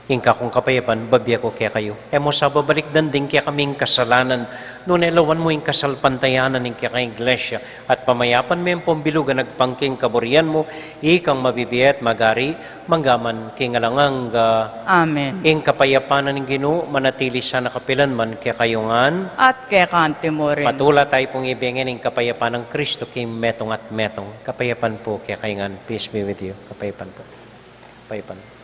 ing kakung kapayapan babie ku kekayu. E mu sa babalikdan ding kekaming kasalanan, nune lawan mu ing kasalpantayanan ning kekang Iglesia, at pamayapan me ampong bilugan agpang king kaburian mu, ikang mabibie at magari, manggaman king alang angga. Amen. Ing kapayapan ning Ginu manatili sana kapilan man kekayu ngan. At keka naman murin. Patula tayu pung ibie ngan ing kapayapan nang Kristo king metung at metung. Kapayapan pu kekayu ngan. Peace be with you. Kapayapan pu. Kapayapan pu.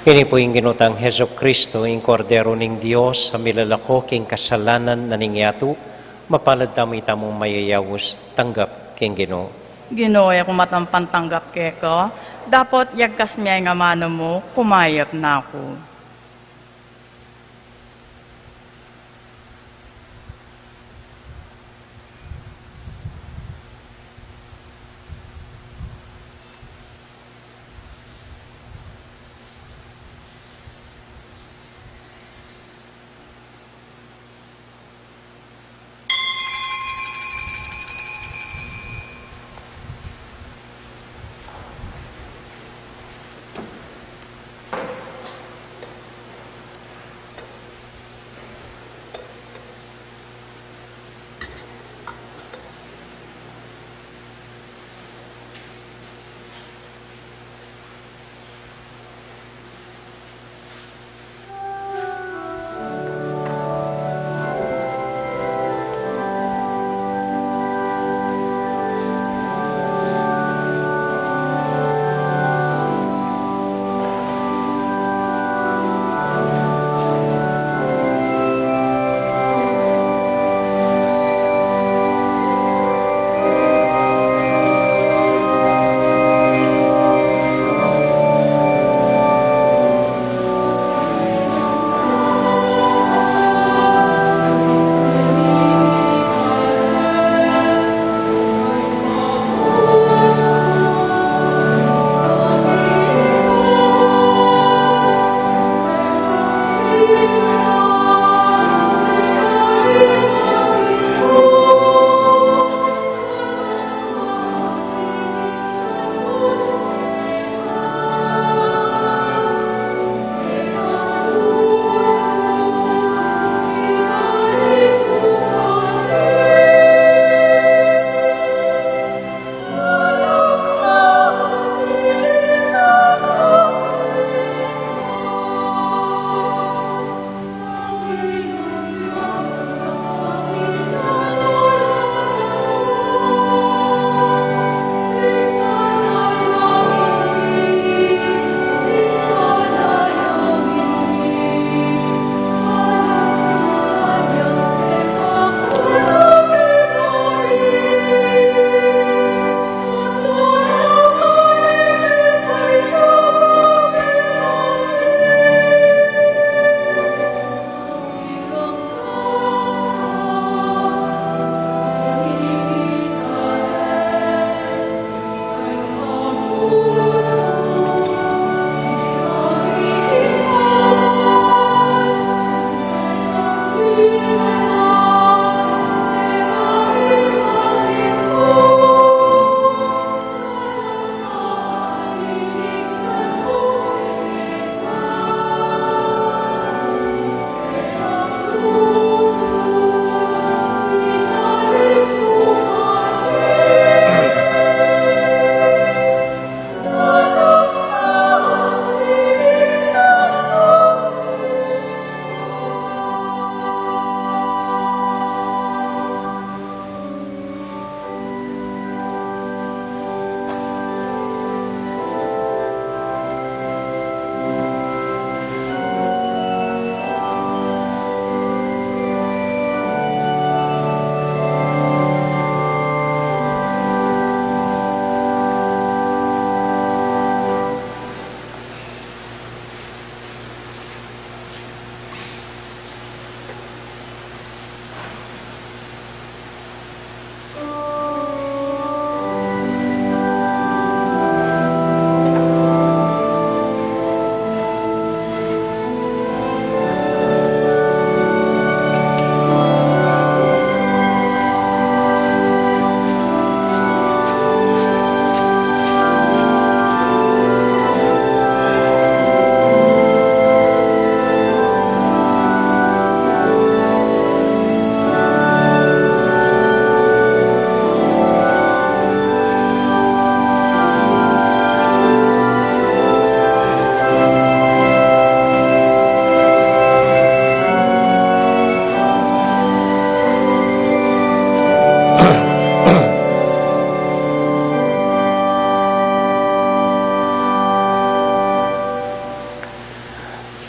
Ini pu ing Ginu tang Jesucristo, ing Kordero ning Dios, a milalako king kasalanan na ning yatu. Mapalad tamu itamung mayayaus tanggap king Ginu. Ginu, e ku matampan tanggap keka, dapot yagkas me ing amanu mu, kumayap na ku.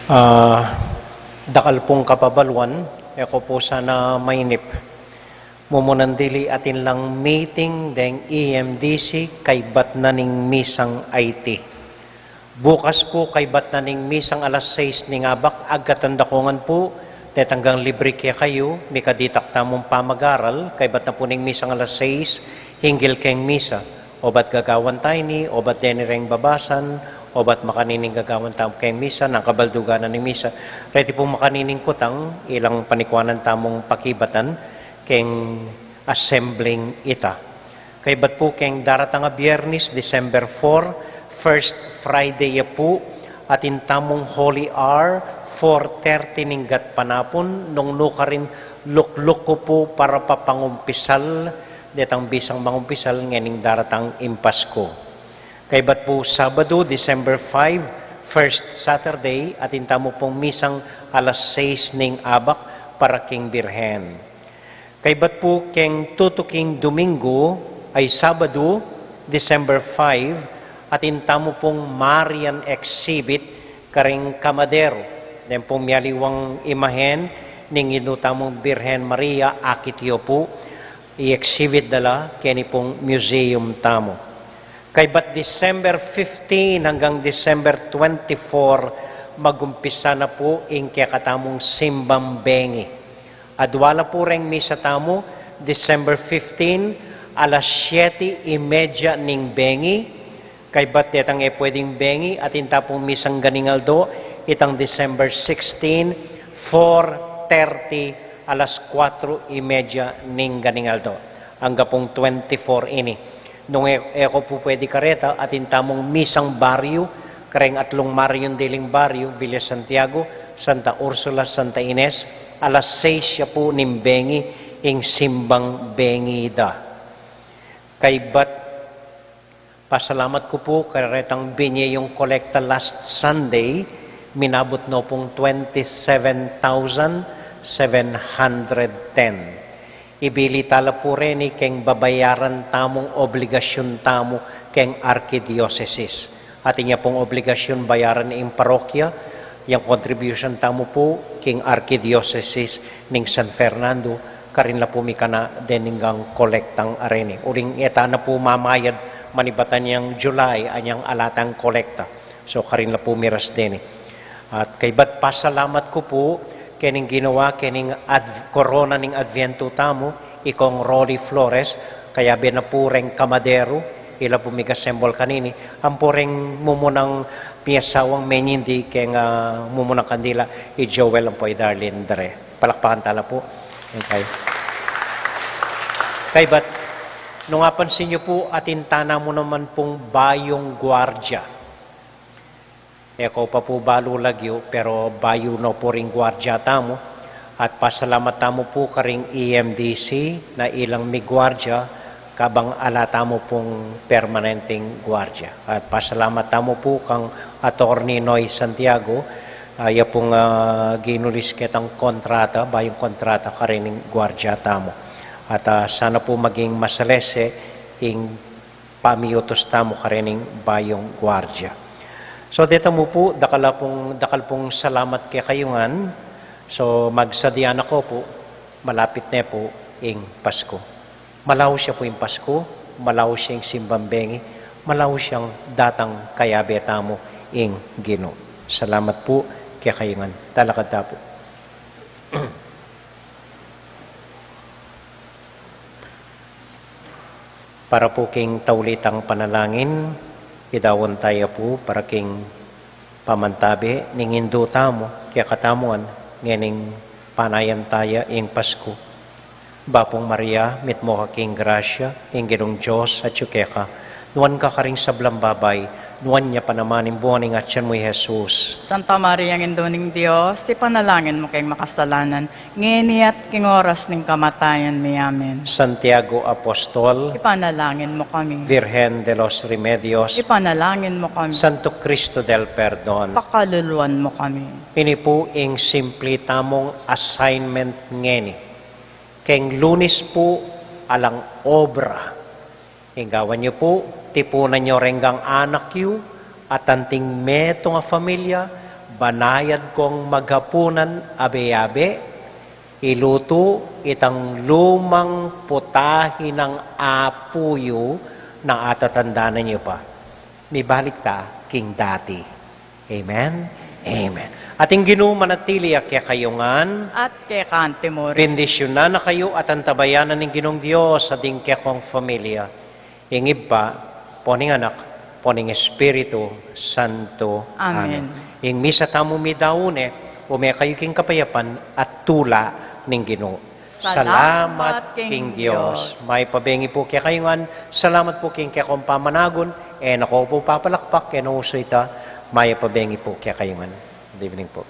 Ah, dakal pung kapabaluan, e ko pu sana mainip. Mumunan dili atin lang meeting deng E M D C kaybat na ning misang I T. Bukas pu kaybat na ning misang alas sais ning abak, agkatan da ku ngan pu, detang libre kekayu, mikaditak tamung pamagaral, kaybat na pu ning misang alas sais, hinggil keng misa. Obat gagawan ta ini, obat deni reng babasan, obat makanining gagawan tamu keng misa, nang kabaldugan na ning misa. Reti pu makanining kutang, ilang panikwanan tamung pakibatan, keng assembling ita. Kaybat pu keng daratang a Biernis, December four, first Friday ya pu, atin tamung Holy Hour, four thirty ning gatpanapun, nung nukarin lukluk ku pu para pa pangumpisal, detang bisang mangumpisal ngening daratang ing Pasku. Kaybat pu Sabadu, December five, first Saturday, atin tamu pung misang alas sais ning abak para king Birhen. Kaybat pu keng tutuking Duminggu, ay Sabadu, December five, atin tamu pung Marian exhibit karing Kamaderu. Den pung mialiwang imahen ning Indu tamung Birhen Maria, akit yu pu, i-exhibit da la keni pung museum tamu. Kaybat December fifteen hanggang December twenty-four, magumpisa na pu ing kekatamung simbang bengi. Adwa la pu reng misa tamu, December fifteen, alas siete y media ning bengi. Kaybat detang e pwedeng bengi, atin ta pung misang ganing aldo, itang December sixteen, four thirty, alas kuatro y media ning ganing aldo. Angga pung twenty-four ini. Nung e, e ko pu pwede kareta, atin tamung misang baryu, kareng atlung maryun diling baryu, Villa Santiago, Santa Ursula, Santa Ines, alas sais ya pu ning bengi, ing simbang bengi da. Kaybat, pasalamat ku pu, karetang binye yung kolekta last Sunday, minabut no pung twenty-seven thousand seven hundred ten. Ibili ta la pu reni keng babayaran tamung obligasyun tamu keng arkidiosesis. Atin ya pung obligasyun bayaran ing parokya, yang contribution tamu pu king arkidiosesis ning San Fernando, karin la pu mikana dening kolektang areni. Uling e ta na pu mamayad manibatan yang July, anyang ala tang kolekta. So, karin la pu miras deni. At kaybat pasalamat ku pu, kening ginawa, kening adv-, korona ning Adviento tamu, i Kong Rolly Flores, kayabe na pu reng Kamaderu, ila pu migasembol kanini, ampo reng mumunang miasawang menyindi keng, ah, mumunang kandila, i Joel ampo i Darlene Dre. Palakpakan ta la pu. Okay. Kaybat, nung apansin yu pu, atin ta na mu naman pung bayung guardia. E ko pa pu balu lagyu, pero bayu no pu ring guardia tamu, at pasalamat tamu pu karing E M D C na ilang miguardia, kabang ala tamu pung permanenteng guardia. At pasalamat tamu pu kang Attorney Noy Santiago, ah, ya pung, ah, ginulis ketang kontrata, bayung kontrata karening guardia tamu. At, ah, sana pu maging masalese ing pamiutus tamu karening bayung guardia. So, deta mu pu, dakal pung, dakal pung salamat kekayu ngan. So, magsadya na ko pu, malapit ne pu ing Pasku. Malaus ya pu ing Pasku, malaus ya ing simbang bengi, malaus yang datang kayabe tamu ing Ginu. Salamat pu kekayu ngan. Talakad ta pu. Para pu king taulitang panalangin, idaun taya pu para king pamantabe ning Indu tamu kekatamu ngan ngening panayan taya ing Pasku. Bapung Maria, mitmu ka king grasya, ing Ginung Dios atyu keka, nuan ka karing sablang babai, nuan ya pa naman ing bunga ning atyan mu, i Jesus. Santa Maria, Indu ning Dios, ipanalangin mu keng makasalanan, ngeni at king oras ning kamatayan mi. Amen. Santiago Apostol, ipanalangin mu kami. Virgen de los Remedios, ipanalangin mu kami. Santo Cristo del Perdon, pakaluluan mu kami. Ini pu ing simple tamung assignment ngeni. Keng Lunes pu, alang obra. Ing gawan yu pu, tipunan yu reng anak yu, at anting metung a familia, Banayad kong maghapunan abe-abe, ilutu itang lumang putahe nang Apu yu na atatandanan yu pa. Mibalik ta king dati. Amen? Amen. At ing Ginu manatili a kekayu ngan. At keka mu rin. Bendisyunan na kayu at antabayanan ning Ginung Dios a ding kekong familia. Ing Ibpa, ampo ning Anak, ampo ning Espiritu Santo. Amen. Amen. Ing misa tamu midaun ne, ume kayu king kapayapan at tula ning Ginu. Salamat king Dios. Mayap a bengi pu kekayu ngan. Salamat pu king kekong pamanagun. E na ko pu papalakpak, e na uso ita. Mayap a bengi pu kekayu ngan. Good evening pu.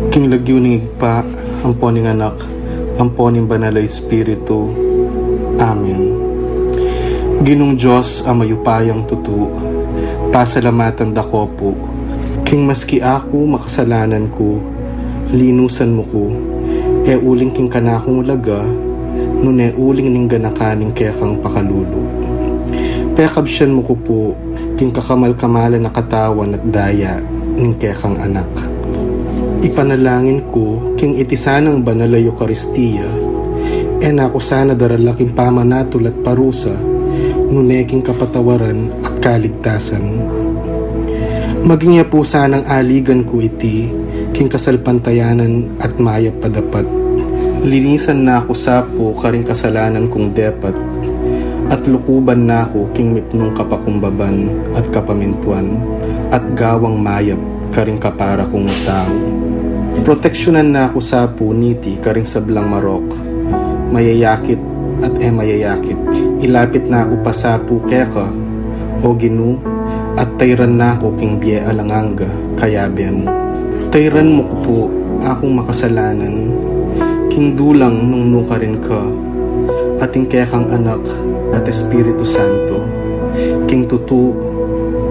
King lagyu ning Ibpa, ampo ning Anak, ampo ning Banal a Espiritu. Amen. Ginung Dios a mayupayang tutu, pasalamatan da ko pu, king maski aku makasalanan ku, linusan mu ku, e uling king kanakung laga, nune uling ning ganakan ning kekang pakalulu. Pekabsian mu ku pu, king kakamal-kamalan a katawan at daya ning kekang Anak. Ipanalangin ku, king iti sanang banal a Eukaristia, e na ku sana darala king pamanatul at parusa, nune king kapatawaran at kaligtasan. Maging ya pu sanang aligan ku iti, king kasalpantayanan at mayap a dapat. Linisan na ku sa pu karing kasalanan kung depat, at lukuban na ku king mipnung kapakumbaban at kapamintuan, at gawang mayap karing kapara kung tau. Proteksyonan na ku sa pu niti karing sablang marok, mayayakit at e mayayakit. Ilapit na ku pa sa pu keka, O Ginu, at tayran na ku king bie alang angga, kayabe mu. Tayran mu ku pu akung makasalanan, king dulang nung nukarin ka, at ing kekang Anak at Espiritu Santo, king tutu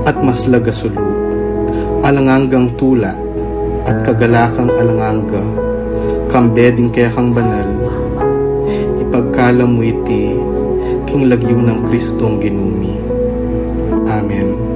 at maslag a sulu, alang anggang tula, at kagalakan alang angga, kambe ding kekang banal, ipagkalam mu iti king lagyu nang Kristong Ginu mi. Amen.